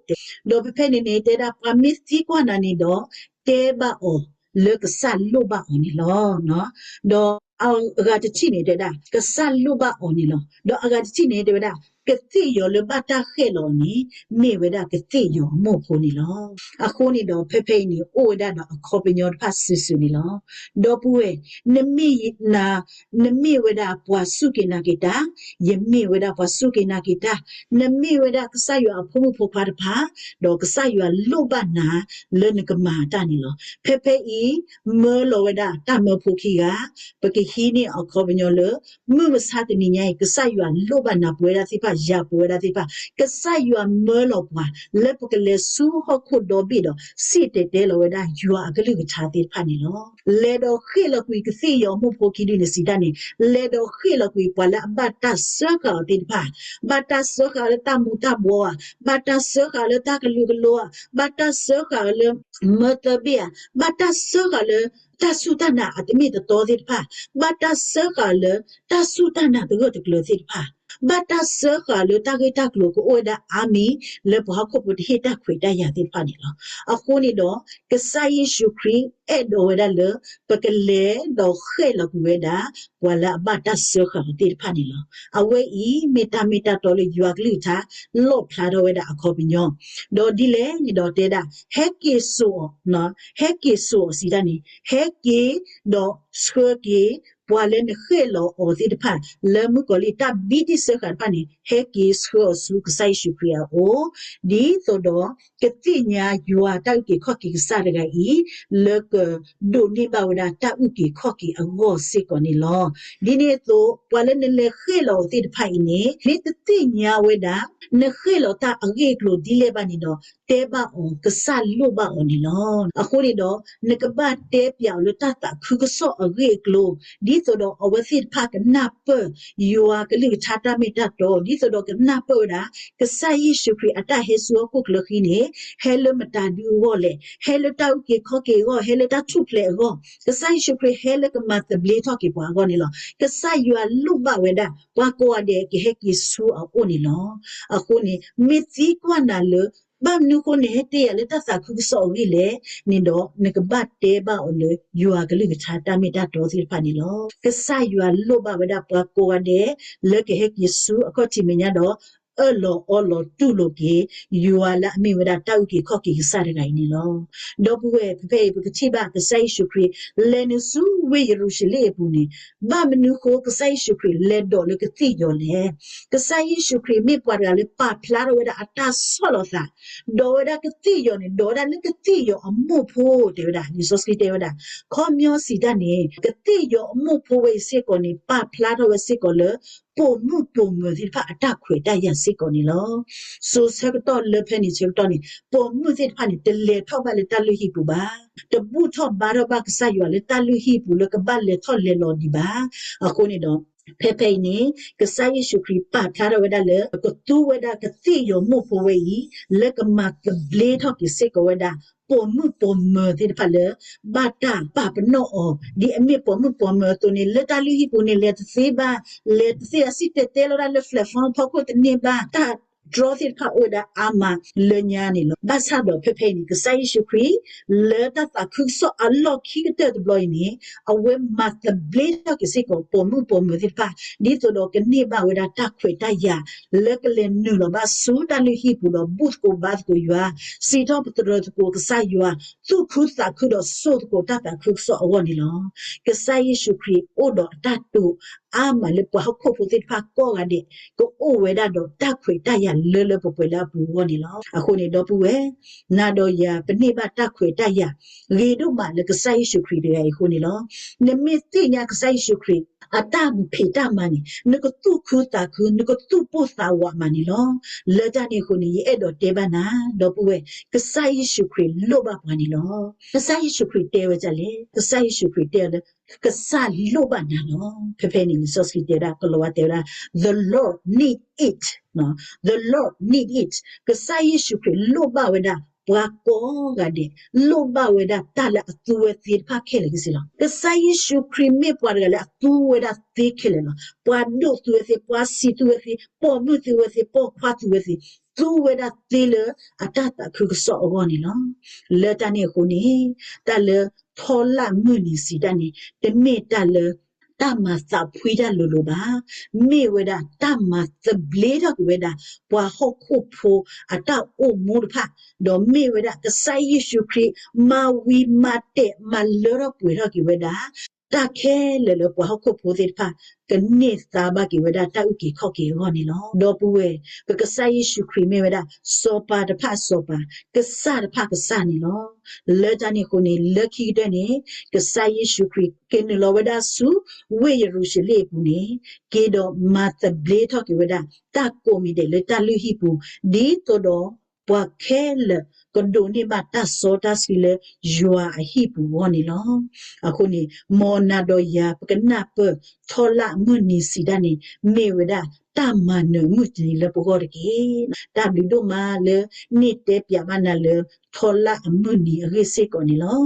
တဲ, ဒီးဖဲဖဲန့ၣ်န့ၣ် တဲဒၣ်ပှၤမ့ၢ်သံကွၢ်နၤန့ၣ်ဒီး တဲဘၣ်အီၤလၢကစၢ်လိၣ်ဘၣ်အီၤန့ၣ်လီၤ. ဒီးအဂၤတထံၣ်န့ၣ်တဲဒၣ် ကစၢ်လိၣ်ဘၣ်အီၤန့ၣ်လီၤ. ဒီးအဂၤတထံၣ်န့ၣ်တဲဝဲဒၣ် ကသ့ၣ်ယီၤလၢဘၣ်တၢ်ဃ့ၣ်လီၤအီၤန့ၣ် မ့ၢ်ဝဲဒၣ်ကသ့ၣ်ယီၤအမိၢ်ဖိန့ၣ်လီၤ. အဃိန့ၣ်ဒီး ဖဲဖဲအံၤန့ၣ် အိၣ်ဝဲဒၣ်ဒီးအခီပညီတဖၣ်စုာ်စုာ်န့ၣ်လီၤ. ဒီပုၢ်ဝဲၢ်, နမ့ၢ်နၤ, နမ့ၢ်ဝဲဒၣ်ပှၤစူၢ်က့ၤနာ်က့ၤတၢ်, ယမ့ၢ်ဝဲဒၣ်ပှၤစူၢ်က့ၤနာ်က့ၤတၢ်, နမ့ၢ်ဝဲဒၣ်ကစၢ်ယွၤအဖိမုၣ်ဖိခွါတဖၣ်, ဒီးကစၢ်ယွၤလိၣ်ဘၣ်နၤလၢနကမၤတၢ်န့ၣ်လီၤ. ဖဲဖဲအံၤ မၢလီၤဝဲဒၣ်တၢ်မၢဖိခံဂၤ, ပကဟံးန့ၢ်အခီပညီလၢ မုၢ်မဆါတနံၤညါအံၤ ကစၢ်ယွၤလိၣ်ဘၣ်နၤပဝဲဒၣ်သ့ၣ်တဖၣ် ယၤပဝဲဒၣ်သ့ၣ်တဖၣ်, ကစၢ်ယွၤမၢလီၤပှၤ လၢပကလဲၤဆူဟီၣ်ခိၣ်ဒီဘ့ၣ်ဒီး စံၣ်တဲၤတဲလီၤဝဲဒၣ်ယွၤအကလုၢ်ကထါသ့ၣ်တဖၣ်န့ၣ်လီၤ. လဲၤဒီးဃ့ၣ်လီၤကွံာ်ကသ့ၣ်ယီၤမိၢ်ဖိခံဒုန့ၣ်စံးတၢ်န့ၣ်, လဲၤဒီးဃ့ၣ်လီၤကွံာ်ပှၤလၢအဘၣ်တၢ်စၢဃာ်အီၤသ့ၣ်တဖၣ်, ဘၣ်တၢ်စၢဃာ်လၢတၢ်မူၤတၢ်ဘှီဧါ, ဘၣ်တၢ်စၢဃာ်လၢတၢ်ကလုာ်ကလိဧါ, ဘၣ်တၢ်စၢဃာ်လၢ မၢသၢဘ့ၣ်ဧါ, ဘၣ်တၢ်စၢဃာ်လၢ တၢ်စူၢ်တၢ်နာ်အတမ့ၢ်တတီသ့ၣ်တဖၣ်, ဘၣ်တၢ်စၢဃာ်လၢ တၢ်စူၢ်တၢ်နာ်တဂၢၢ်တကျၢၤသ့ၣ်တဖၣ်, ဘၣ်တၢ်စၢဃာ်လၢတၢ်ဂ့ၢ်တၢ်ကျိၤကအိၣ်ဝဲဒၣ်အါမံၤ လၢပှၤဟီၣ်ခိၣ်ဖိတဟ့ၣ်တၢ်ခွဲးတၢ်ယာ်သ့ၣ်တဖၣ်န့ၣ်လီၤ. အဃိန့ၣ်ဒီး ကစၢ်ယ့ၣ်ၡူးခရံာ်အဲၣ်ဒိးဝဲဒၣ်လၢ ပကလဲၤဒီးဃ့ၣ်လီၤကွံာ်ဝဲဒၣ် ပှၤလၢအဘၣ်တၢ်စၢဃာ်အီၤသ့ၣ်တဖၣ်န့ၣ်လီၤ. အဝဲအံၤမ့ၢ်တၢ်မ့ၢ်တၢ်တီလၢယွၤကလုၢ်ကထါ လီၣ်ဖျါထီၣ်ဝဲဒၣ်အခီပညီ, ဒီးဒ်လဲၣ်န့ၣ်ဒီးတဲဒၣ် ဟဲက့ၤစိာ်အီၤ, ဟဲက့ၤစိာ်အီၤစံးတၢ်န့ၣ် ဟဲက့ၤဒီးဆှၢက့ၤ ပှၤလၢနဃ့ၣ်လီၤအီၤသ့ၣ်တဖၣ် လၢမုၣ်ကီၤလံၢ်တၢ်ဘံၣ်တံၢ်စၢဃာ်တဖၣ်န့ၣ် ဟဲက့ၤဆှၢအီၤဆူကစၢ်ယ့ၣ်ၡူးခရံာ်အအိၣ်, ဒ်သိးဒီး ကသ့ၣ်ညါယွၤတၢ်အုၣ်က့ၤခီၣ်က့ၤကစၢ်တဂၤအံၤ လၢကဒိးန့ၢ်ဘၣ်ဝဲဒၣ်တၢ်အုၣ်က့ၤခီၣ်က့ၤအဂီၢ်စ့ၢ်ကီးန့ၣ်လီၤ. ဒ်န့ၣ်အသိး ပှၤလၢနလဲၤဃ့ၣ်လီၤအီၤသ့ၣ်တဖၣ်အံၤန့ၣ် မ့ၢ်တသ့ၣ်ညါဝဲဒၣ် နဃ့ၣ်လီၤတၢ်အဂ့ၢ်အကျိၤဒ်လဲၣ်ဘၣ်န့ၣ်ဒီး တဲဘၣ်အီၤ ကစၢ်လိၣ်ဘၣ်အီၤန့ၣ်လီၤ. အဃိန့ၣ်ဒီး နကဘၣ်တဲပျးအီၤလၢတၢ်သးခုကစီၣ်အဂ့ၢ်အကျိၤ ဒ်သိးဒီးအဝဲသ့ၣ်တဖၣ်ကနၢ်ပၢၢ် ယွၤကလုၢ်ကထါတၢ်မ့ၢ်တၢ်တီ ဒ်သိးဒီးကနၢ်ပၢၢ်ဝဲဒၣ် ကစၢ်ယ့ၣ်ၡူးခရံာ်အတၢ်ဟဲဆူဟီၣ်ခိၣ်ချၢဃံန့ၣ် ဟဲလၢမတၤဒုအဂီၢ်လဲၣ်, ဟဲလၢတၢ်အုၣ်က့ၤခီၣ်က့ၤအဂီၢ်, ဟဲလၢတၢ်ထူၣ်ဖျဲးအဂီၢ်, ကစၢ်ယ့ၣ်ၡူးခရံာ်ဟဲလၢကမၤသဘျ့ထီၣ်က့ၤပှၤအဂီၢ်န့ၣ်လီၤ. ကစၢ်ယွၤလိၣ်ဘၣ်ဝဲဒၣ် ပှၤကိးဂၤဒဲးကဟဲက့ၤဆူအအိၣ်န့ၣ်လီၤ. အဃိန့ၣ် မ့ၢ်သံကွၢ်နၤလၢ ဘၣ်မနုၤအဃိနဟဲတဲယၤလၢတၢ်သးခုကစီၣ်အဂ့ၢ်လဲၣ်န့ၣ်ဒီး နကဘၣ်တဲဘၣ်အီၤလၢ ယွၤကလုၢ်ကထါတၢ်မ့ၢ်တၢ်တီသ့ၣ်တဖၣ်န့ၣ်လီၤ. ကစၢ်ယွၤလိၣ်ဘၣ်ဝဲဒၣ်ပှၤကိးဂၤဒဲး လၢကဟဲက့ၤဆူအခီၣ်ထံးမဲာ်ညါဒီး အၢၣ်လီၤအီလီၤတူၢ်လိာ်က့ၤ ယွၤလၢအမ့ၢ်ဝဲဒၣ်တၢ်အုၣ်က့ၤခီၣ်က့ၤကစၢ်တဂၤအံၤန့ၣ်လီၤ. ဒီပုၢ်ဝဲၢ် ဖဲဖဲအံၤ ပကထံၣ်ဘၣ်ကစၢ်ယ့ၣ်ၡူးခရံာ် လဲၤနုာ်ဆူဝ့ၢ်ယရူၤၡလ့ၣ်အပူၤန့ၣ် ဘၣ်မနုၤဃိကစၢ်ယ့ၣ်ၡူးခရံာ်လဲၤဒိးလၢကသ့ၣ်ယီၤလဲၣ်. ကစၢ်ယ့ၣ်ၡူးခရံာ်မ့ၢ်ပှၤတဂၤလၢပာ်ဖျါထီၣ်ဝဲဒၣ်အတၢ်ဆီၣ်လီၤသး, ဒိးဝဲဒၣ်ကသ့ၣ်ယီၤန့ၣ် ဒိးဝဲဒၣ်လၢကသ့ၣ်ယီၤအမိၢ်ဖိ တဲဝဲဒၣ် လံာ်စီဆှံတဲဝဲဒၣ် ခီပညီစံးတၢ်န့ၣ် ကသ့ၣ်ယီၤအမိၢ်ဖိဝဲအံၤစ့ၢ်ကီးန့ၣ် ပာ်ဖျါထီၣ်ဝဲစ့ၢ်ကီးလၢ ပိာ်မုၣ်ပိာ်မၢၤသ့ၣ်တဖၣ်အတၢ်ခွဲးတၢ်ယာ်စ့ၢ်ကီးန့ၣ်လီၤ. စိၤဆၢကတီၢ်လၢဖဲန့ၣ်ဆၢကတီၢ်န့ၣ် ပိာ်မုၣ်သ့ၣ်တဖၣ်န့ၣ် တလဲၤထီၣ်ဘၣ်လၢတၢ်လုၢ်ဟံၣ်ပူၤဘၣ်, တဘူၣ်ထီၣ်ဘါထီၣ်ဘၣ်ကစၢ်ယွၤလၢတၢ်လုၢ်ဟံၣ်ပူၤလၢကဘၣ်လဲၤထီၣ်လဲၤလီၤဒံးဘၣ်. အဃိန့ၣ်ဒီး ဖဲဖဲအံၤန့ၣ် ကစၢ်ယ့ၣ်ၡူးခရံာ်ပာ်ဖျါထီၣ်ဝဲဒၣ်လၢ ကသူဝဲဒၣ်ကသ့ၣ်ယီၤမိၢ်ဖိဝဲအံၤ လၢကမၤသဘျ့ထီၣ်က့ၤစ့ၢ်ကီးဝဲဒၣ် ပိာ်မုၣ်ပိာ်မၢၤသ့ၣ်တဖၣ်လၢ ဘၣ်တၢ်ပာ်ပနီၣ်အီၤ ဒ်အမ့ၢ်ပိာ်မုၣ်ပိာ်မၢၤအသိးန့ၣ် လၢတၢ်လုၢ်ဟံၣ်ပူၤန့ၣ် လဲၤတသ့ဘၣ်, လဲၤတသ့အစံၣ်တဲၤတဲလီၤဒၣ်လၢ platform ဖီခိၣ်တန့ၢ်ဘၣ် တၢ်တြီသ့ၣ်တဖၣ်အိၣ်ဝဲဒၣ်အါမးလၢညါန့ၣ်လီၤ. ဘၣ်ဆၣ်ဒီးဖဲဖဲအံၤန့ၣ် ကစၢ်ယ့ၣ်ၡူးခရံာ် လၢတၢ်သးခုကစီၣ်အလီၢ်ခံကတၢၢ်တဘျီအံၤန့ၣ် အဝဲမၤသဘျ့ထီၣ်က့ၤစ့ၢ်ကီး ပိာ်မုၣ်ပိာ်မၢၤသ့ၣ်တဖၣ် ဒ်သိးဒီးကန့ၢ်ဘၣ်ဝဲဒၣ်တၢ်ခွဲးတၢ်ယာ် လၢကလဲၤနုာ်လီၤဘၣ်ဆူတၢ်လုၢ်ဟံၣ်ပူၤဒီး ဘူၣ်သကိးဘါသကိးယွၤ, စံးထီၣ်ပတြၢၤသကိးကစၢ်ယွၤ, သူၣ်ခုသးခုဒီးစိာ်သကိးတၢ်သးခုကစီၣ်အဂီၢ်န့ၣ်လီၤ. ကစၢ်ယ့ၣ်ၡူးခရံာ်အိၣ်ဒီးအတၢ်တိာ်အါမးလၢပှၤဟီၣ်ခိၣ်ဖိသ့ၣ်တဖၣ်ကိးဂၤဒဲး ကအိၣ်ဝဲဒၣ်ဒီးတၢ်ခွဲးတၢ်ယာ်လၢလၢပှဲၤပှဲၤလၢအပူၤအဂီၢ်န့ၣ်လီၤ. အဃိန့ၣ် ဒီပုၢ်ဝဲၢ် နၤဒီးယၤ ပန့ၢ်ဘၣ်တၢ်ခွဲးတၢ်ယာ် ဂ့ၤဒိၣ်မးလၢကစၢ်ယ့ၣ်ၡူးခရံာ်တဂၤအံၤအဃိန့ၣ်လီၤ. နမ့ၢ်သ့ၣ်ညါကစၢ်ယ့ၣ်ၡူးခရံာ် အတၢ်ဖံးတၢ်မၤန့ၣ် နကသူၣ်ခုသးခု နကသူၣ်ပိၢ်သးဝးမးန့ၣ်လီၤ. လၢတၢ်န့ၣ်အဃိန့ၣ် ယအဲၣ်ဒိးတဲဘၣ်နၤ ဒီပုၢ်ဝဲၢ် ကစၢ်ယ့ၣ်ၡူးခရံာ်လိၣ်ဘၣ်ပှၤန့ၣ်လီၤ. ကစၢ်ယ့ၣ်ၡူးခရံာ်တဲဝဲဒ်လဲၣ်, ကစၢ်ယ့ၣ်ၡူးခရံာ်တဲလၢ ကစၢ်လိၣ်ဘၣ်နၤလီၤ. ဖဲဖဲန့ၣ် လံာ်စီဆှံတဲဝဲဒၣ် ကိၤလၤဝါတဲဝဲဒၣ် the Lord need it, the Lord need it. ကစၢ်ယ့ၣ်ၡူးခရံာ်လိၣ်ဘၣ်ဝဲဒၣ် ပှၤကိးဂၤဒဲး လိၣ်ဘၣ်ဝဲဒၣ်တၢ်လၢအသူဝဲသ့ၣ်တဖၣ်ခဲလၢာ်ခဲဆ့လီၤ. ကစၢ်ယ့ၣ်ၡူးခရံာ်မ့ၢ်ပှၤတဂၤလၢအသူဝဲဒၣ်သ့ခဲလၢာ်လီၤ. ပှၤဒိၣ်သူဝဲသ့, ပှၤဆံးသူဝဲသ့, ပိာ်မုၣ်သူဝဲသ့, ပိာ်ခွါသူဝဲသ့, သူဝဲဒၣ်သ့လၢအတၢ်သးခုကစီၣ်အဂီၢ်န့ၣ်လီၤ. လၢတၢ်န့ၣ်အဃိန့ၣ် တၢ်လၢထီလၢ်မုၢ်နံၤစံးတၢ်န့ၣ် တမ့ၢ်တၢ်လၢ တၢ်မၤသးဖှံတၢ်လိၤလိၤဘၣ်. မ့ၢ်ဝဲဒၣ်တၢ်မၤသဘျ့ထီၣ်က့ၤဝဲဒၣ် ပှၤဟီၣ်ခိၣ်ဖိအတၢ်အိၣ်မူတဖၣ်, ဒီးမ့ၢ်ဝဲဒၣ်ကစၢ်ယ့ၣ်ၡူးခရံာ် မၤဝံၤမၤတဲာ်မၤလၢထီၣ်ပှဲၤထီၣ်က့ၤဝဲဒၣ် တၢ်ခဲလၢာ်လၢပှၤဟီၣ်ခိၣ်ဖိသ့ၣ်တဖၣ် ကန့ၢ်သါဘၣ်က့ၤဝဲဒၣ်တၢ်အုၣ်က့ၤခီၣ်က့ၤအဂီၢ်န့ၣ်လီၤ. ဒီပုၢ်ဝဲၢ်, ပကစၢ်ယ့ၣ်ၡူးခရံာ်မ့ၢ်ဝဲဒၣ် စီၤပၤတဖၣ်အစီၤပၤ, ကစၢ်တဖၣ်ကစၢ်န့ၣ်လီၤ. လၢတၢ်န့ၣ်အဃိန့ၣ် လၢခံကတၢၢ်န့ၣ် ကစၢ်ယ့ၣ်ၡူးခရံာ်က့ၤနုာ်လီၤဝဲဒၣ်ဆူ ဝ့ၢ်ယရူၤၡလ့ၣ်အပူၤန့ၣ် က့ၤဒီးမၤသဘျ့ထီၣ်က့ၤဝဲဒၣ် တၢ်ကိးမံၤဒဲးလၢတၢ်လုၢ်ဟံၣ်ပူၤ ဒ်သိးဒီး ပှၤခဲလၢာ်ကဒိးန့ၢ်ဘၣ်တၢ်စီတၢ်ဆှံလၢယွၤအဟံၣ်ပူၤအဂီၢ်န့ၣ်လီၤ. အဃိန့ၣ် မ်နၤဒီးယၤ ပကနၢ်ပၢၢ်ထီလၣ်အမုၢ်နံၤစံးတၢ်န့ၣ် မ့ၢ်ဝဲဒၣ်တၢ်မၤနၢၤအမုၢ်နံၤလၢပဂီၢ်တက့ၢ်. တၢ်ဘျုးဒိၣ်မးလၢန့ၢ်တဲပၠးဘၣ်နၤလၢ ထီလၣ်အမုၢ်နံၤအဂ့ၢ်စ့ၢ်ကီးန့ၣ်လီၤ.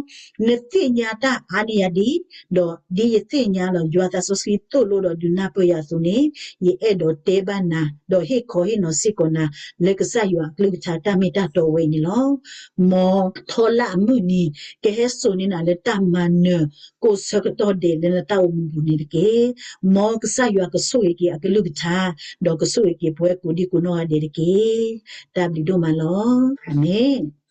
နသ့ၣ်ညါတၢ်အါန့ၢ်ယၤဒ်, ဒီးဒ်ယသ့ၣ်ညါလီၤ ယွၤသးစီဆှံသိၣ်လိဒီးဒုးနၢ်ပၢၢ်ယၤအသိးန့ၣ် ယအဲၣ်ဒိးတဲဘၣ်နၤ ဒီးဟ့ၣ်ခီဟ့ၣ်နီၤစ့ၢ်ကီးနၤ လၢကစၢ်ယွၤအကလုၢ်ကထါတၢ်မ့ၢ်တၢ်တီဝဲအံၤန့ၣ်လီၤ. မ်ထီလၣ်အမုၢ်နံၤ ကဟဲစိာ်န့ၢ်နၤလၢတၢ်မၤနၢၤ ကိးဆၢကတီၢ်ဒဲးလၢနတၢ်အိၣ်မူပူၤန့ၣ်တက့ၢ်. မ်ကစၢ်ယွၤကဆိၣ်ဂ့ၤက့ၤအကလုၢ်ကထါ ဒီးကဆိၣ်ဂ့ၤက့ၤပဝဲကိးဒံကိးနီၢ်ဂၤဒဲးတက့ၢ်. တၢ်ဘျုးဒိၣ်မးလီၤ. အၤမ့ၣ်.